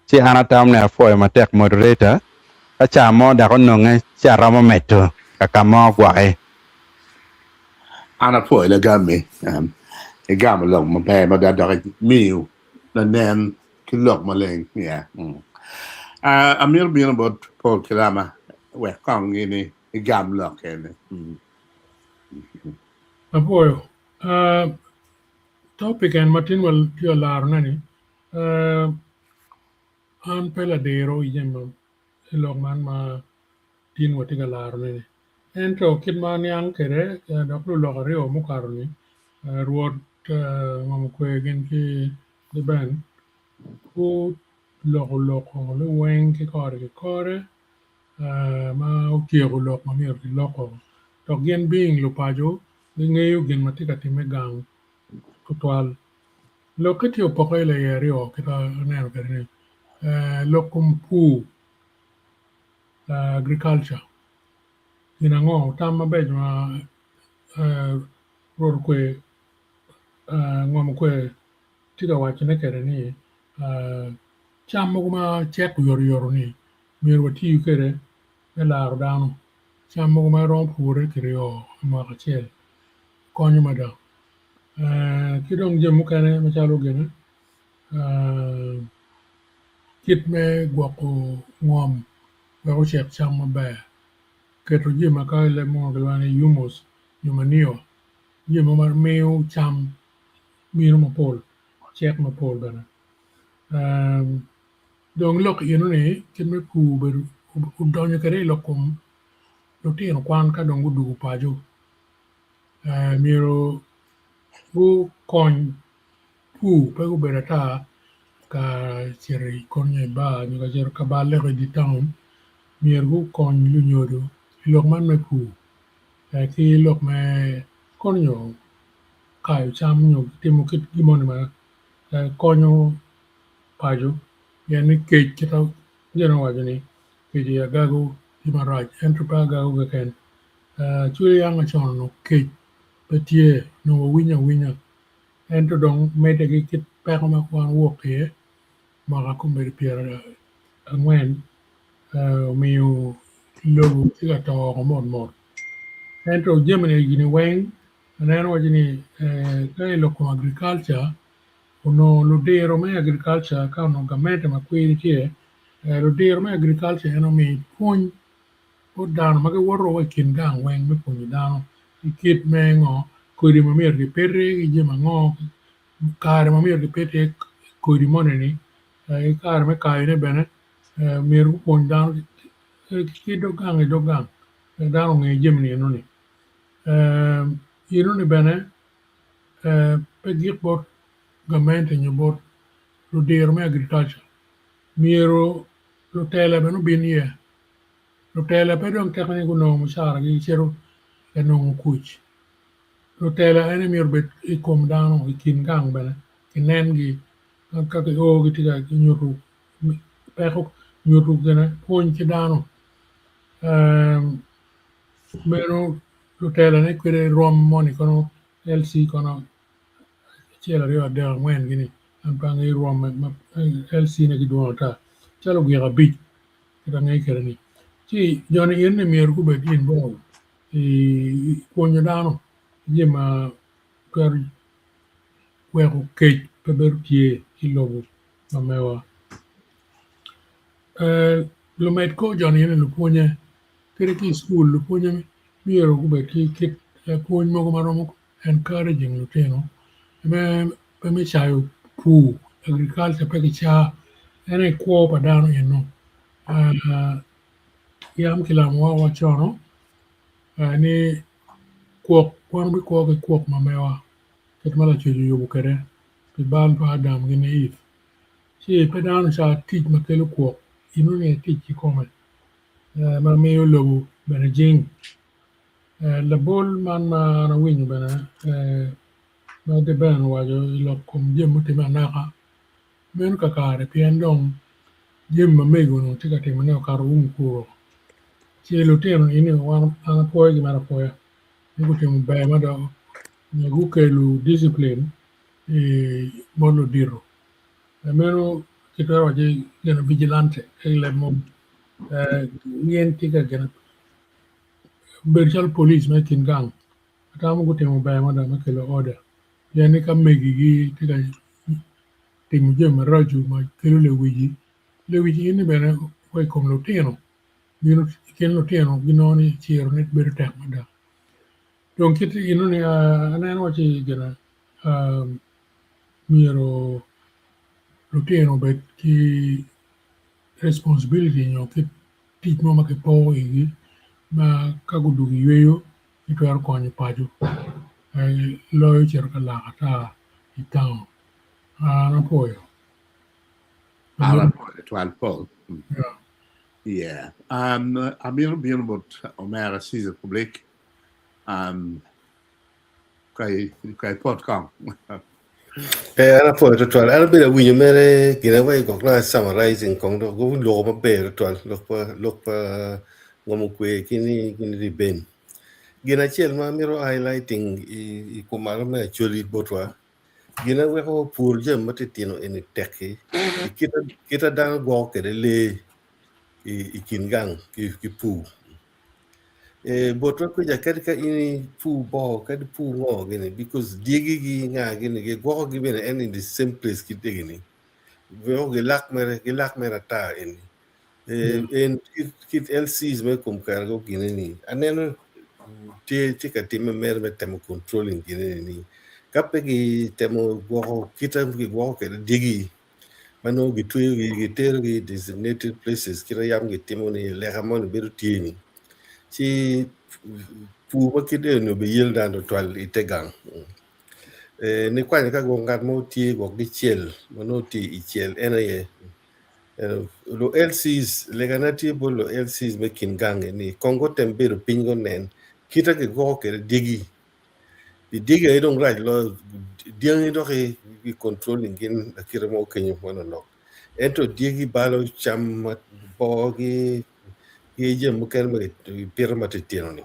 Ci an atamo ni apwoyo matek moderator, ka ca mo dok ononge ci aromo medo ka ka mo gwoki. An apwoyo lagammi, igamo lok maber mada dok imiyo lanen ki lok maleng. Amito bino bot Paul Kilama wek kong gini igam lok eni. Apwoyo. Topic en ma tin watye ka larone ni an pe ladiro i jami i lok man ma tin watye ka larone ni ento kit ma aniang kwede dok lulok aryo mukato ni Rwot ngom okwe gin ki Ben guloko loko liweng ki kore ki kore ma otyeko lok ma myero giloko dok gin being lupaco gingeyo gin ma tye ka timme gang tutwal. Lokke tye opokke iye aryo kit ma aneno kwede ni lok kom pur agriculture gin ango tam mabeco ma Rwot okwe ngom okwe tye ka wacone kwede ni cam mogo ma cek oyotoyot-ni myero wati kwede me laro dano. Cam mogo ma romo pure kiryo i mwaka acel konyo mada ki dong jami mukene macalo gine kit me gwoko ngom wek ocek cam maber keto jami ma ka i leb munu kilwongo ni humus nyo manure jami mogo ma miyo cam bino mapol cek mapol bene. Dong lok eno-ni kit me pur obedo odonyo kwede i lok kom lutino kwan ka dong gudwogo paco myero gukony pur pe gubedo ata ka cito i konyo i bar nyo ka cito ka balle i dye taun myero gukony lunyodo i lok man me pur ki lok me konyo kayo cam nyo timo kit gin moni ma konyo paco pien ni kec kit ma Jane owaco ni kec i agago tye marac ento pe agago keken cwiny yam macon onongo kec pe tye onongo wawinyo awinya ento dong medde ki kit peko ma wan wok iye mwaka kombeddi 40 omiyo lobo tye ka to woko motmot ento jami-ni eni weng aneno waci ni ka i lok kom agriculture. Onongo ludiro me agriculture ka onongo gamente ma kwiri tye, ludiro me agriculture en omiyo pwony bot dano ma giwoto wa i kin gang weng me pwonyo dano ki kit me ngo kodi ma myero kipiti ki jami ango kare ma myero kipit iye kodi moni-ni ki kare me kayone bene myero gupwony dano ki dog gang i dog gang wek dano onge jami-ni enoni. Enoni bene pe gik bot gamente nyo bot ludiro me agrikalca myero lutela bene obin iye lutela pe dong teko ni gunongo mucaragi gicito ka nongo kuc lutela ene myero obed i kom dano i kin gang bene kinengi ka gio gitye ka nyuto peko nyuto gine pwony ki dano meno lutelane kwede rwom moni kono LC kono acel aryo adek angwen gini an pe angeyo rwom ma LC ne gidwong ata calo ogiko abic kit angeyo kwede ni ci joni eni myero gubed involved i pwonyo dano jami ma twero weko kec pe bedo tye i lobo ma mewa. Lumed kor joni eni lupwonye kadi ki i cukul lupwonye myero gubed ki kit pwony mogo ma romo encouraging lutino pe me cayo pur agriculture pe kicaa en aye kwo pa dano eno yam kilamowa wa cono ni kwok wan wabikwo ki kwok ma mewa kit ma lacwec oyubo kwede pi bal pa Adam gin ki Eve ci pe dano ca tic ma kelo kwok inongo ni tic kikome ma miyo lobo bene jing. Labol man ma an awinyo bene ma Deben owaco i lok kom jami mutimme anaka meno kakare pien dong jami ma mego onongo tye ka timone okato wun kuro ci lutino eni wan an apwoyogi mere apwoya ni gutimo ber mada nyo gukelo discipline bot ludito meno kitwero waco ni gin vigilante ki i leb mogo gin tye ka gine bedo calo police ma i kin gang atamo gutimo ber mada me kelo order pien ni ka megigi tye ka timo jami maraco ma kelo lewici, lewici eni bene wa i kom lutino bino i kin lutino ginongo ni cirone bedo tek mada dong kit enoni aneno waci gine myero lutino obed ki responsibility nyo kit tic mo ma kipoko igi ma ka gudwogo i yweyo gitwero konyo paco loyo cito ka lak ata i taun. An apwoyo. An apwoyo twal Paul. Yeah. Amito bino bot omera Caesar Public. Ka ipot kong. Eh, an apwoyo twatwal. An abedo awinyo mere gin aye gwok na summarizing kong dok guloko maber twatwal lok pa lok pa ngom okwe ki ni gin riben. Gin acel ma amito highlighting i kumalo me acholi botwa gin aye weko pur jami matitino eni tekki i kita dano gwoko kwede lee i kin gang ki pur. Botwa kuca kadi ka in ipur boo kadi ipur ngo gini because dyegi gi nga gini gigwokogi bene en in the same place ki dyegi-ni weko gilak mere gilak mere ata eni en kit LCs me kom kare go gine ni aneno tye tye ka timme mere me temo controlling gine ni ka pe gitemo gwoko kita gigwoko kwede dyegi ma nongo gitweyogi giterogi i designated places kit ma yam gitimo ni leka moni bedo tye ni ci pur ma kit eni obiyel dano tutwal i te gang nikwanyo ka gwok ngat mo tye gwok gicel ma nongo tye i cel en aye lu LCs legana tye bot lu LCs me kin gang ni kong gutem bedo piny gunen kita gigwoko kwede dyegi pi dyegi aye dong rac loyo dyangi dok i controlling gin lakite mo kenyo manonok ento dyegi balo cam ma boogi ki jami mukene ma gipito matitino ni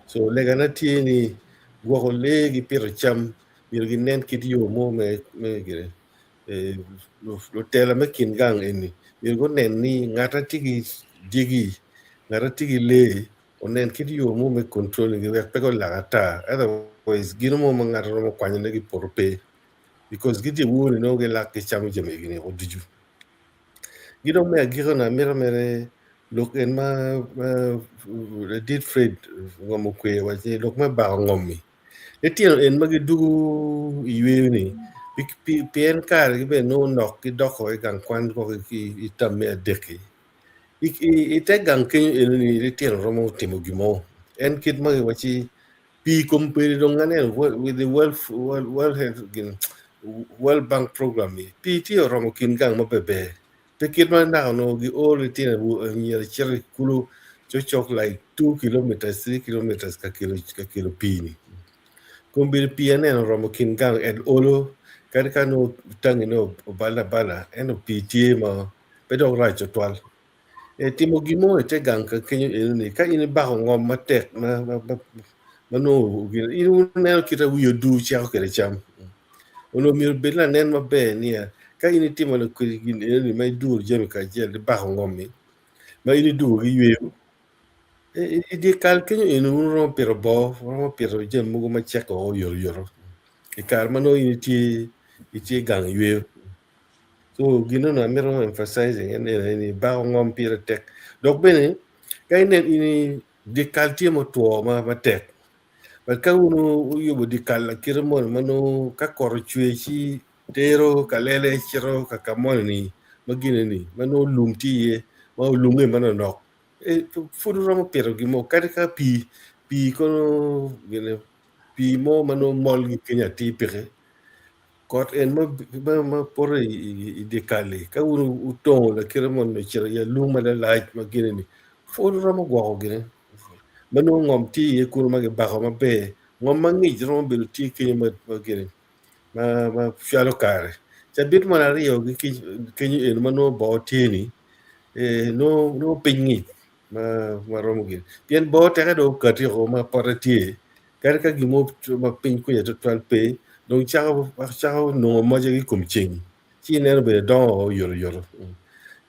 so legana tye ni gwoko lee ki pito cam myero ginen kit yo mo me gine lutela me kin gang eni myero gunen ni ngat ma tye ki dyegi ngat ma tye ki lee onen kit yo mo me controlling gi wek pe gulak ata otherwise gino mo ma ngat romo kwanyone ki i poto pe. Because gitye wor ni nongo gilak gicamo jami egi ni ducu. Gi dong me agiko na amito mere lok en ma ladit Fred ngom okwe waci ni lok me bako ngom-mi. Litino en ma gidwogo i yweyo ni pien kare gi bene nongo nok gidoko i gang kwan gwok i tam me adek-ki. I te gang kenyo eno ni litino romo timo gin mo. En kit ma giwacci pii kom peri dong aneno with the world, world, world health gin world bank program ni pii tye oromo kin gang ma ber pe kit ma naka onongo gioro litino anyira cito i kulu cokcok like 2 kilometers 3 kilometers ka kelo ka kelo pii ni kombeddi pii aneno oromo kin gang en olo kadi ka nongo tangi ne obale abala ento pii tye ma pe dok rac tutwal. E timo gin mo i te gang ka kenyo eno ni ka in ibako ngom matek ma ma ma ma nongo gin in ineno kit ma wi odur ceko kwede cam. Onongo myero obed lanen maber niya ka in itimo gin eno ni ma iduro jami kacel ibako ngom-mi ma in idwogo ki yweyo i dye kal kenyo eno wun wuromo pito boo wuromo pito jami mogo ma ceko oyotoyot i kare ma nongo in itye itye gang yweyo. So gin eno amito emphasizing en ene ni bako ngom pire tek dok bene ka inen in dye kal tye ma otwo matek but ka wun wuyubo dye kal lakite moni ma nongo ka kot ocwe ci tero kalele cito ka ka moni ni ma gine ni ma nongo lum tye iye ma olunge manonok pud wuromo pito gin mo kadi ka pii pii kono gine pii mo ma nongo mol ki kenyo atir peke. Kot en ma poto i dye kal-li, ka wun wutongo lakite moni ocito i alung ma lalac ma gine-ni, pud wuromo gwoko gine ma nongo ngom tye iye kunu ma kibako maber. Ngom ma ngic romo bedo tye kenyo ma gine ma cwalo kare. Cabit mon aryo kenyo eno ma nongo boo tye-ni nongo piny ngic ma romo gine pien boo teke dong okati woko ma pote tye. Kadi ka gin mo ma piny kwija twatwal pe, dong cako nongo moce ki i kom ceng, ci ineno bene dongo oyotoyot.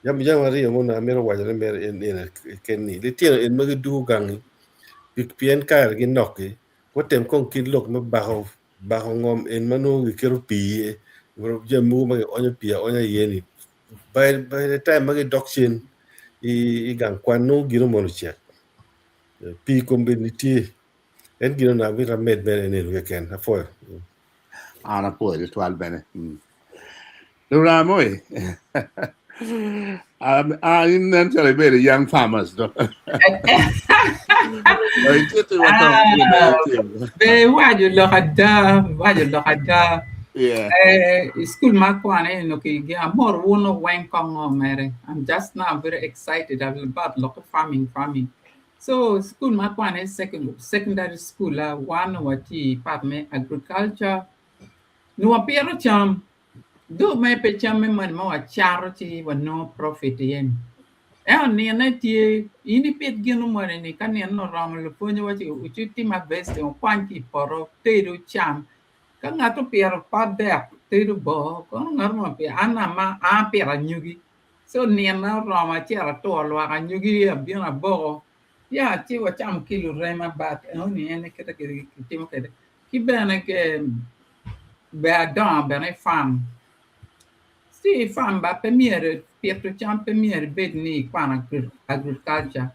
Jami aryo ma onongo amito wacone mere en ene keken ni, litino eni ma gidwogo gangi pien karegi nok-ki, gutem kong kit lok me bako ngom eni ma nongo giketo pii iye, jami mogo ma gionyo pii aonya iye-ni by the time ma gidok cen i gang kwan nongo gino moni ocek. Pii kombeddi tye. En gin onongo amito amed bene enenu keken. Apwoyo. An apwoyo tutwal bene. Luram oi. An in nen calo ibedo young farmers do. Be iwaco lok ada, iwaco lok ada. Yeah. Eh, i school ma akwano eno ki gin amor wun weng kong ngo mere. I'm just now very excited about lok farming farming. So school ma akwano i secondary school a wan watye i part me agriculture nyo wapito cam do me pe cam me moni ma wacato ci wanongo profit iye ni. Ento nine tye in ipit gin moni ni ka nino oromo lupwonye waci wucitim harvesting wukwany ki i poto wuted wucam. Ka ngat opito pot dek tedo boo kono ngat mo opito an ama an apito anyogi so nino oromo acito aturo lwak anyogi abino aboko ya ci wacamo ki lurema but enoni en kite kitimo kwede ki bene ber adongo bene i farm ci i farm ba pe myero pito cam pe myero ibed ni ikwano agriculture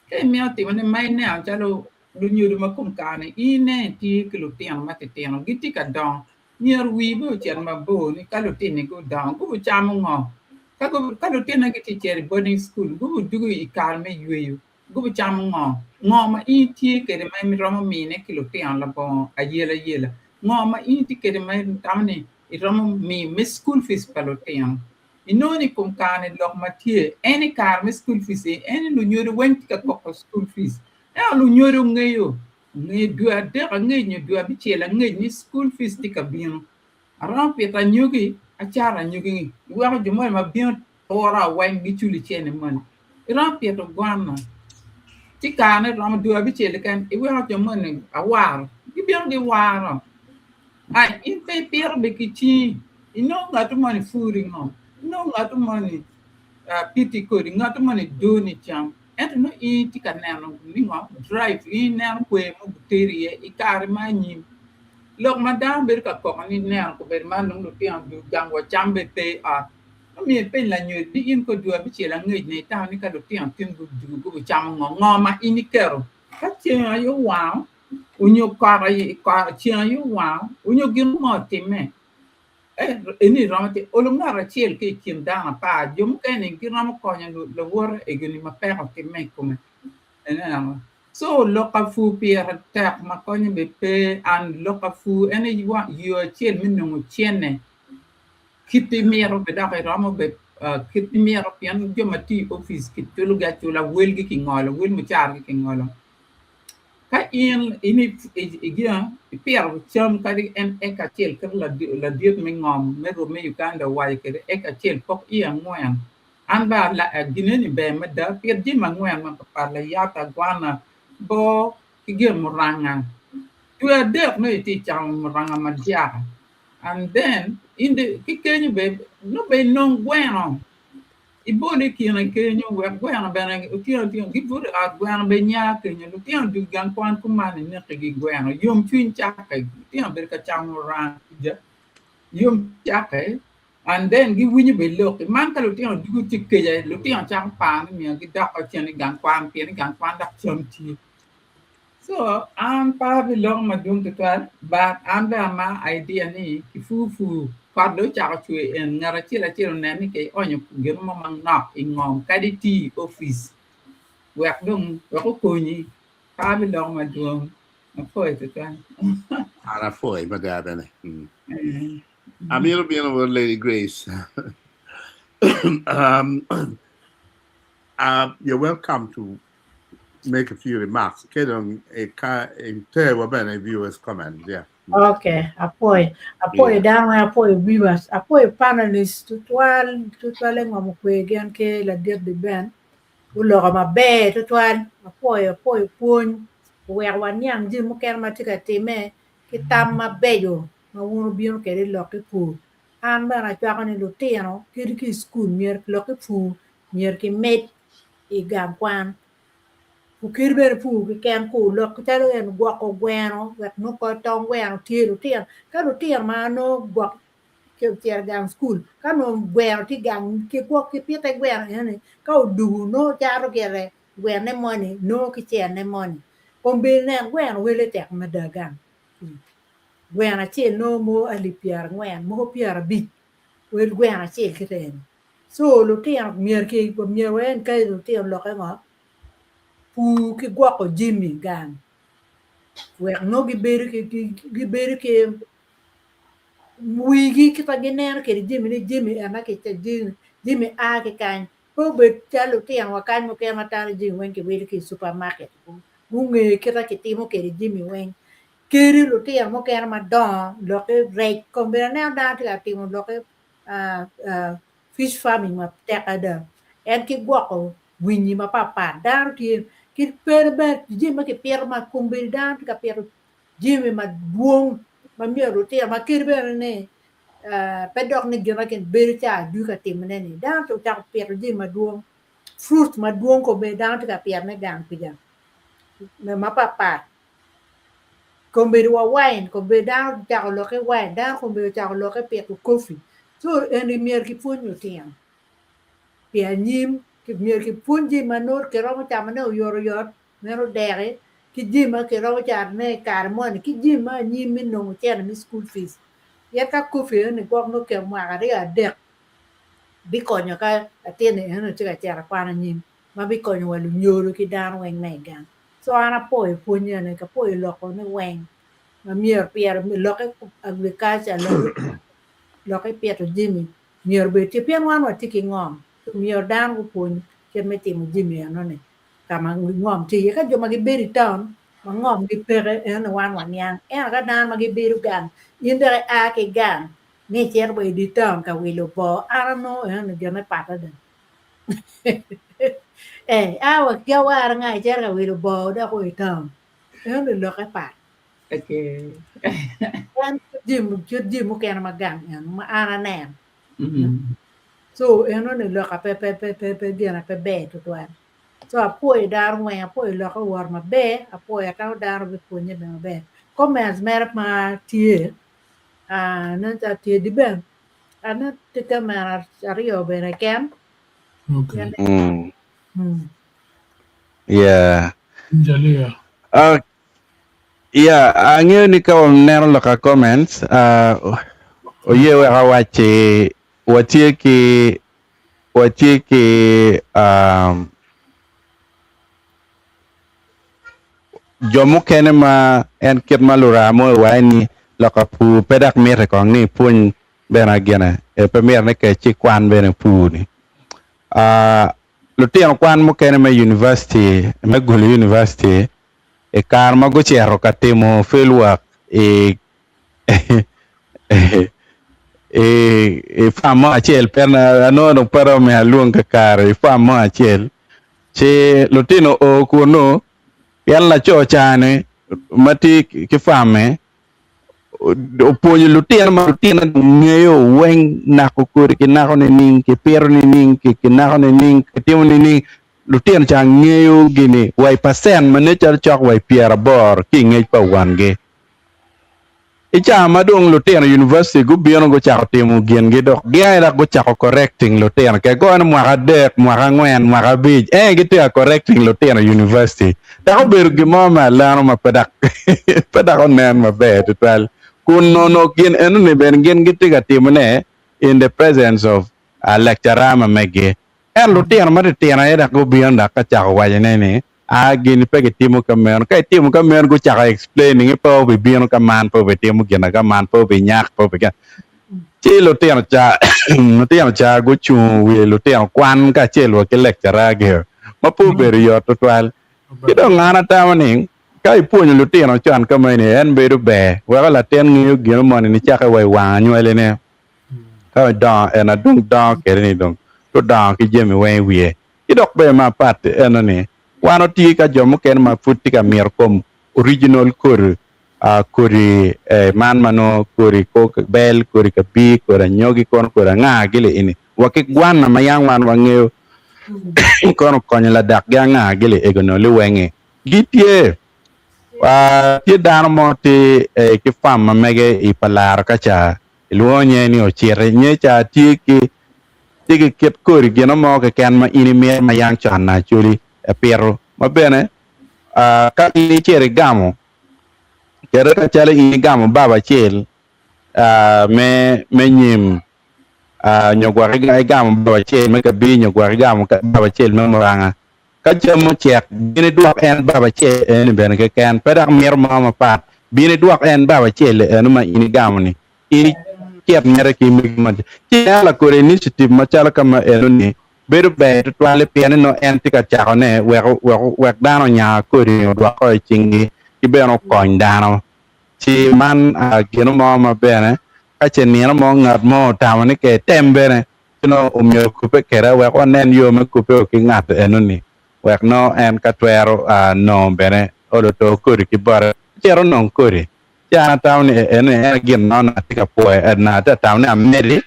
ka imito timone ma ineno calo Lunyodo ma kom kare-ni ine tye ki lutino matitino gitye ka dongo, myero wii bene ocit mabor ni ka lutini gudongo gubucamo ngo? Ka lutine gitye cito i boarding school gubudwogo i kare me yweyo gubucamo ngo? Ngo ma in itye kwede ma iromo mine ki lutino labongo ayelayela? Ngo ma in itye kwede ma itamo ni iromo miyo me school fees pa lutino? Inongo ni i kom kare-ni lok ma tye en i kare me school fees en ni lunyodo weng tye ka koko school fees Ento lunyodo ngeyo nge dwe adek angec nyo dwe abicel angec ni school fees tye ka bino. Aromo pito anyogi, acato anyogi-ni, iweko jo moni ma bino tura weng giculo cente moni. Iromo pito gwana, ci karene romo dwe abicel keken iweko jo moni awaro, gibino giwaro. Ai in pe ipito bene ki cingi, inongo ngat moni puri ngo, inongo ngat moni piti kodi, ngat moni doni cam. Ento nongo in itye ka neno ni ngo drive, in ineno kwer ma guteri iye i kare ma anyim. Lok ma dano bedo ka koko ni neno kobedo man dong lutino du gang wa cam be pe i ot. Omiyo ipeny lanyodo ni in ko dwe abicel angec ni itamo ni ka lutino tin gudugu gubi camo ngo? Ngo ma in iketo? Ka ceng aye owango onyo kot aye ceng aye owango onyo gin mo otime eni romo timo olo ngat acel ki i kin dano apar jo mukene giromo konyo lawote egoni ma peko otimme i kome. Ineno? So lok ka pur pire tek ma konyo be pe and lok ka pur en aye yo acel me nongo cene kit imito be dok iromo be kit imito pien jo ma tye i opic kiculogi acula welgi kingolo wel mucaragi kingolo. Ka in ipito cam kadi en eka acel kit ladit me ngom me rwom me Uganda owaco kwede eka acel pok iye angwen an ba gin eni ber mada pit jami angwen mapapat layata, agwana, boo ki gin muranga. Dwe adek nongo itye camo muranga madyaka and then ki kenyo bene nongo bene inong gweno ibol i kine kenyo wek gweno bene otyeno otyeno gibuto i ot gweno bene nya kenyo lutino dul gang kwan kuman inekigi gweno yomcwiny cakke lutino bedo ka camo muranga yom cakke and then giwinyo bene lokki man ka lutino dugo tye keca lutino cako paro ni myero gidok cen i gang kwan pien i gang kwan dok cam tye. So an pe abiloko madwong tutwal but an bene amaro idea ni kipur pur kot dong ocako cwer en ngat acel acel onen ni kionyo gin mo manok i ngom kadi itye i opic wek dong wek okonyi pe abiloko madwong apwoyo tutwal. An apwoyo mada bene. Amito bino bot Lady Grace. You're welcome to make a few remarks. Ke dong ka iter wa bene viewers comment. Yeah. Okay, apwoyo. Apwoyo dano weng, apwoyo viewers, apwoyo panelists tutwal, tutwal engom okwe gin ki ladit di Ben. Guloko maber tutwal. Apwoyo, apwoyo pwony. Oweko waniang jami mukene ma tye ka time ki tam mabeco ma wun wubino kwede i lok ki pur. An bene acwako ni lutino kadi ki i cukul myero lok ki pur myero kimed i gang kwan. Kadi bene pur keken kur lok calo en gwoko gweno wek nongo kor tong gweno tye lutino ka lutino ma nongo gwok ocito i gang cukul ka nongo gweno tye gang kigwok kipite gweno enoni ka odugu nongo cato gire gwene moni nongo ki cene moni kombeddi nen gweno wele tek mada gang gweno acel nongo mogo alip pyerangwen mogo pyerabic wel gweno acel kite eni so lutino myero ki myero wa encourage lutino lokke ngo pur ki gwoko jami gang wek nongo gibedo ki gibedo ki wigi kit ma gineno kwede jami ni jami ena ki jami a ki kany pe obed calo lutino wa kany mukene ma talo jami weng kiwilo ki i supermarket gunge kit ma kitimo kwede jami weng kadi lutino mukene madongo lokke rec kombeddi aneno dano tye ka timo lokke fish farming matek adada en ki gwoko winyi mapatpat dano tye ki pene bene jami ma kipito ma kombeddi dano tye ka pito jami madwong ma myero lutino ma kadi bene ni pe dok ni gin ma bedo ca ducu ka timone ni dano ocako pito jami madwong fruit madwong kombeddi dano tye ka pitone gang kuca mapatpat kombeddi wa wine kombeddi dano ocako lokke wine dano kombeddi ocako lokke pito coffee so eni myero kipwony lutino pi anyim myero kipwony jami ma nongo kiromo camone oyotoyot meno deki ki jami ma kiromo catone i kare moni ki jami ma anyim me nongo cente me school fees pien ka coffee enoni gwok nongo oketo mwaka aryo adek bikonyo ka latin-ni enoni tye ka cito i kwan anyim ma bikonyo wa lunyodo ki dano weng me i gang so an apwoyo pwony eni apwoyo loko ni weng ma myero pire lokke agriculture lokke pito jami myero obed tye pien wan watye ki ngom myero dano gupwony kit me timo jami enoni ka ma ngom tye iye ka jo ma gibedo i town ma ngom gipeke enoni wan waniang ento ka dano ma gibedo gang in dok ia ki gang ni icito wa i dye town ka wilo boo an anongo enoni gine pat adada ee ia wa ki awara nga icito ka wilo boo dok wa i town enoni lokke pat Okay. En kit jami mukene ma gang eno ma an aneno so enoni loka pe pe pe pe pe gine pe ber tutwal so apwoyo dano weng apwoyo lokke owot maber apwoyo atamo dano bipwonye bene maber. Comments mere ma tye ah, nen calo tye di ben ane tye kamera aryo bene ken. Okay. Mm. Mm. Yeah. Jalia. Uh, yeah, angeyo ni ka waneno loka comments, uh, oye wek awacci watye ki watye ki um, jo mukene ma en kit ma luramo mo iwaco ni loka pur pe dok mitte kong ni ipwony bene gine pe myero ni kec ci kwan bene pur ni. Lutino kwan mukene me university me Gulu University i kare ma gucito ka timo field work i i farm mo acel pe anongo dong pe romo miyo alwong kakare i farm mo acel ci lutino oo kunu pien laco ca-ni ma tye ki farm-mi opwonyo lutino ma lutino ngeyo weng nako kodi kinako nining kipito nining kinako nining kitimo nining lutino ca ngeyo gini wa i pacent ma nen calo cok wa i pyeraboro ki i ngec pa wongi. I cawa ma dong lutino university gubino gucako timo gingi dok gin aye dok gucako correcting lutino ke goyo ni mwaka adek, mwaka angwen, mwaka abic en gitye ka correcting lutino university dok obedo gin mo me alano ma pe dok pe dok onen maber tutwal kun nongo gin enoni bene gin gitye ka timone in the presence of lecturer ma megi ento lutino matitino aye dok gubino dok ka cako wacone ni Aa gini pe gitimo ka meno. Ka itimo ka meno gucako explaining ni pe obibino ka man, pe obitimo gina ka man, pe obinyak, pe obi Ci lutino ca lutino ca gucungo wi lutino kwan kacel wa ki lecturer gi ma pe obedo yot tutwal. Ki dong an atamo ni ka ipwonyo lutino con ka meni en bedo ber weko latin ngeyo gino moni nicake wa i wang anywali ne ka odongo en adong dongo kwede ni dong tudongo ki jami weng i wiye. Ki dok ber ma apat eno ni, wan watye ka jo mukene ma pud tye ka mito kom original kodi, kodi man ma nongo kodi kor bel, kodi kabir, kodi anyogi kono kodi anga gili eni wa ki gwana ma yang wan wangeyo kono okonyo ladak gi anga gili ego no liwenge gitye. Tye dano mo tye ki farm ma mege i palaro ka ca Ilwongo nyinge ni ociti. Nyinge ca tye ki tye ki kit kodi gino mo keken ma in imito ma yang con Acholi epito ma bene ka in icito igamo kede ka calo in igamo baba acel me me nyim nyo gwok igamo baba acel me kabir nyo gwok igamo baba acel me muranga ka cam ocek bin idwok en baba acel eni bene keken pe dok mito mo mapat bin idwok en baba acel eno ma in igamo ni in icit mere ki megi ma ci ineno lakodi initiative macalo ka ma eno ni bedo ber tutwal pien ni nongo en tye ka cako ne wek wek wek dano onya kodi ni odwoko i cingi ki bene okony dano ci man gino mo ma bene ka ce nino mo ngat mo otamo ni ke etem bene Ci nongo omyero okubbe kweda wek wanen yo me kubbe ki ngat enoni wek nongo en ka twero nongo bene olo to kodi ki bote cito onong kodi. Ci an atamo ni enoni en aye gin ma onongo atye ka pwoyo na atye ka tamo ni amedi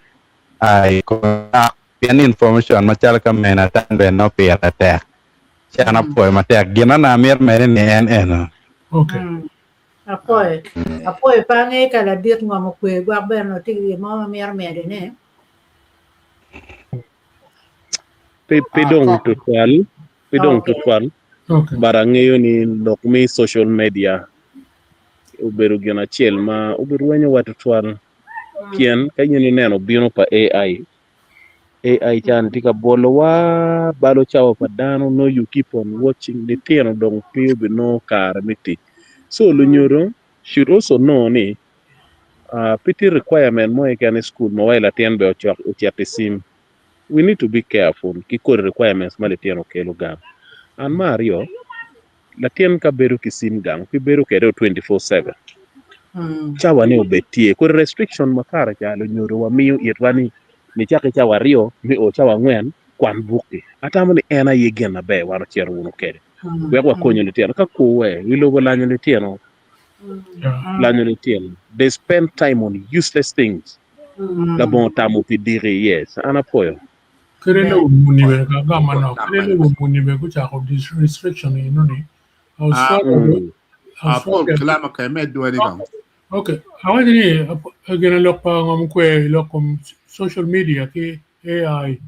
i kom lok pien ni information macalo ka meno atan bene nongo pire tek. Ci an apwoyo matek gin ma onongo amito mede ni en eno. Okay. Apwoyo. Apwoyo pe angeyo ka ladit ngom okwe gwok bene onongo tye ki gin mo ma mito medone. Pe pe dong tutwal, pe dong tutwal. But angeyo ni lok me social media obedo gin acel ma obirwenyowa tutwal pien ka in ineno bino pa AI, AI ca-ni tye ka bwolowa balo cawa pa dano nongo you keep on watching litino dong pe obinongo kare me tic. So lunyodo should also know ni Pe tye requirement mo keken i cukul ma wai latin bene ocok ocit i cim. We need to be careful ki kodi requirements ma litino kelo gang. And me aryo, latin ka bedo ki cim gang pe bedo kwede 24/7 cawa ne obed tye. Kodi restriction ma kare ca lunyodo wa miyo itwa ni nicak ki cawa aryo me o cawa angwen kwan buk-ki. Atamo ni en aye gin maber wan ocito wunu kwede wek wakonyu litino. Ka kuwe wi lobo olanyo litino lanyo litino they spend time on useless things labongo tamo pi diki yes an apwoyo. Kede lobo muni bene ka agam manok kede lobo muni bene gucako restriction eno ni Australia. Paul Australia kilama ka imed dwani dong. Okay, awaco ni gin lok pa ngom kwe lok kom social media ki AI.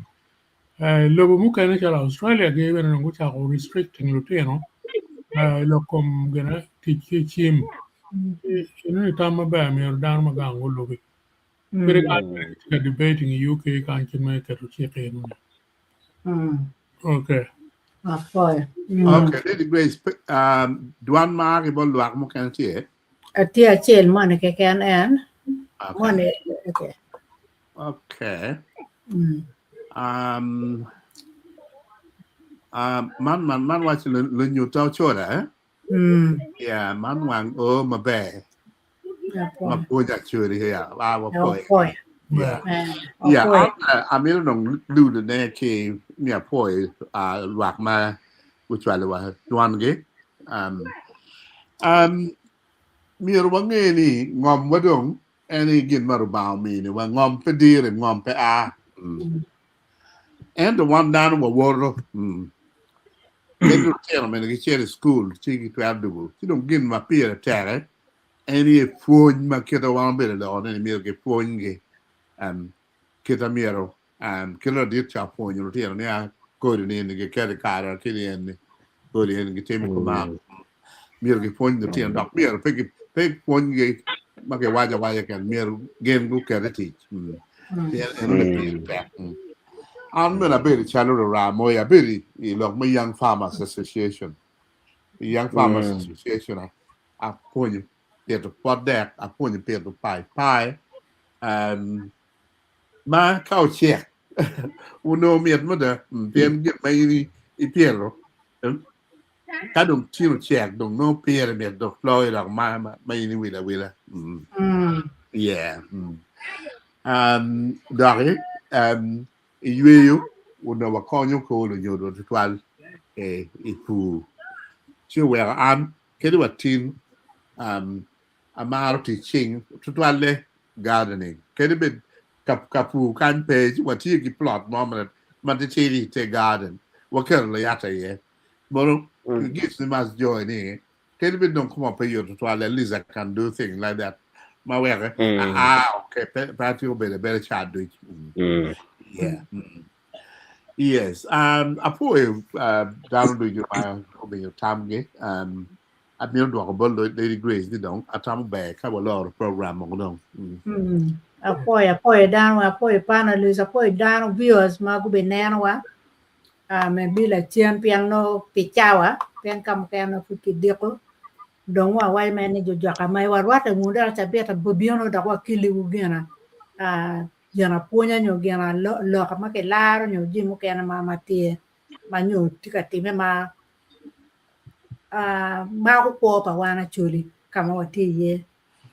Lobo mukene calo Australia gi bene dong gucako restricting lutino lok kom gin tic ki cim. Eno ni tam maber myero dano ma gang gulubi. Kadi kany bene gitye ka debating i UK kany kit me keto cik eno ni. Okay. Apwoyo. Okay, Lady Grace, dwan ma ki bot lwak mukene tye? Atye acel moni keken en. Okay. Moni, okay. Okay. Um, um, man man man wacho lunyuta ochola eh? Yeah, man wang o maber. Ma pwonya acholi yeah, ah wapwoyo. Apwoyo. Yeah. Yeah, an amito dong ludo ne ki ni apwoyo uh, lwak ma gucwalo wa dwangi. Um, um, myero wange ni ngom wa dong en aye gin ma Rubanga ominiwa. Ngom pe dire, ngom pe a. Mm. Ento wan dano wawoto. Mm. Kadi lutino bene gicito i cukul ci gitwero dugo. Ci dong gin ma pire tek en aye pwony ma kite wan wabedo loko ni myero gipwonygi. Um, kite myero um, kite ladit ca opwonyo lutino ni a kodi ni eni giketo i kare ki ni eni kodi eni gitimo kuman. Myero gipwony lutino dok myero pe pe gipwonygi ma giwaco awaca keken myero gin guket i tic. Mm. Pien enoni pire tek. Mm. An bene abedo calo lurra moyo abedo i lok me Young Farmers Association. I Young Farmers Association apwonyo pito pot dek, apwonyo pito paipai um, ma ka ocek onongo mit mada pien gin ma in ipito ka dong tin ocek dong nongo pire mit dok loyo dok ma ma in iwilo awila. Yeah. Um, doki um, i yweyo onongo wakonyo kor lunyodo tutwal e, i pur. Ci oweko an kadi wa tin um, amaro tic cing tutwalle gardening. Kadi bed ka, ka pur kany pe ci watye ki plot mo ma ma titidi i te garden waketo layata iye. Mono it gives me much joy ni kadi bed dong koma pe yot tutwal at least I can do things like that ma weko aa okay pe, pe atye obedo abeda ca duc. Mm. Yeah. Mm. Yes. Um, apwoyo uh, dano ducu ma omiyo tamgi. Um, amito dwoko bot Lady Grace ni dong atamo ber ka waloro program mogo dong. Mm. Mm. Apwoyo, apwoyo dano, apwoyo panelists, apwoyo dano viewers ma gubinenowa. Uh, me bi lacen pien no pi cawa, pien ka mukene no pud kidiko. Dong wa waco mere ni jo joka ma warwatte wunu dok cabit bino dok wakiliwu gina. Uh, gin apwonya nyo gin lok ma kilaro nyo jami mukene ma ma tye ma nyo tye ka timme ma uh, mako kwo pa wan Acholi ka ma watye iye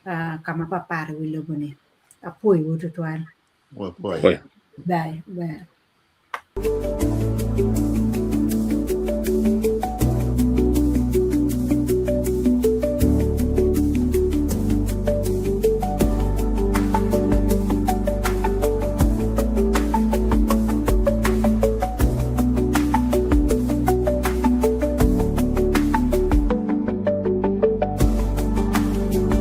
uh, ka ma papat i wi lobo-ni. Apwoyowu tutwal. Wapwoyo. Bye. Bye.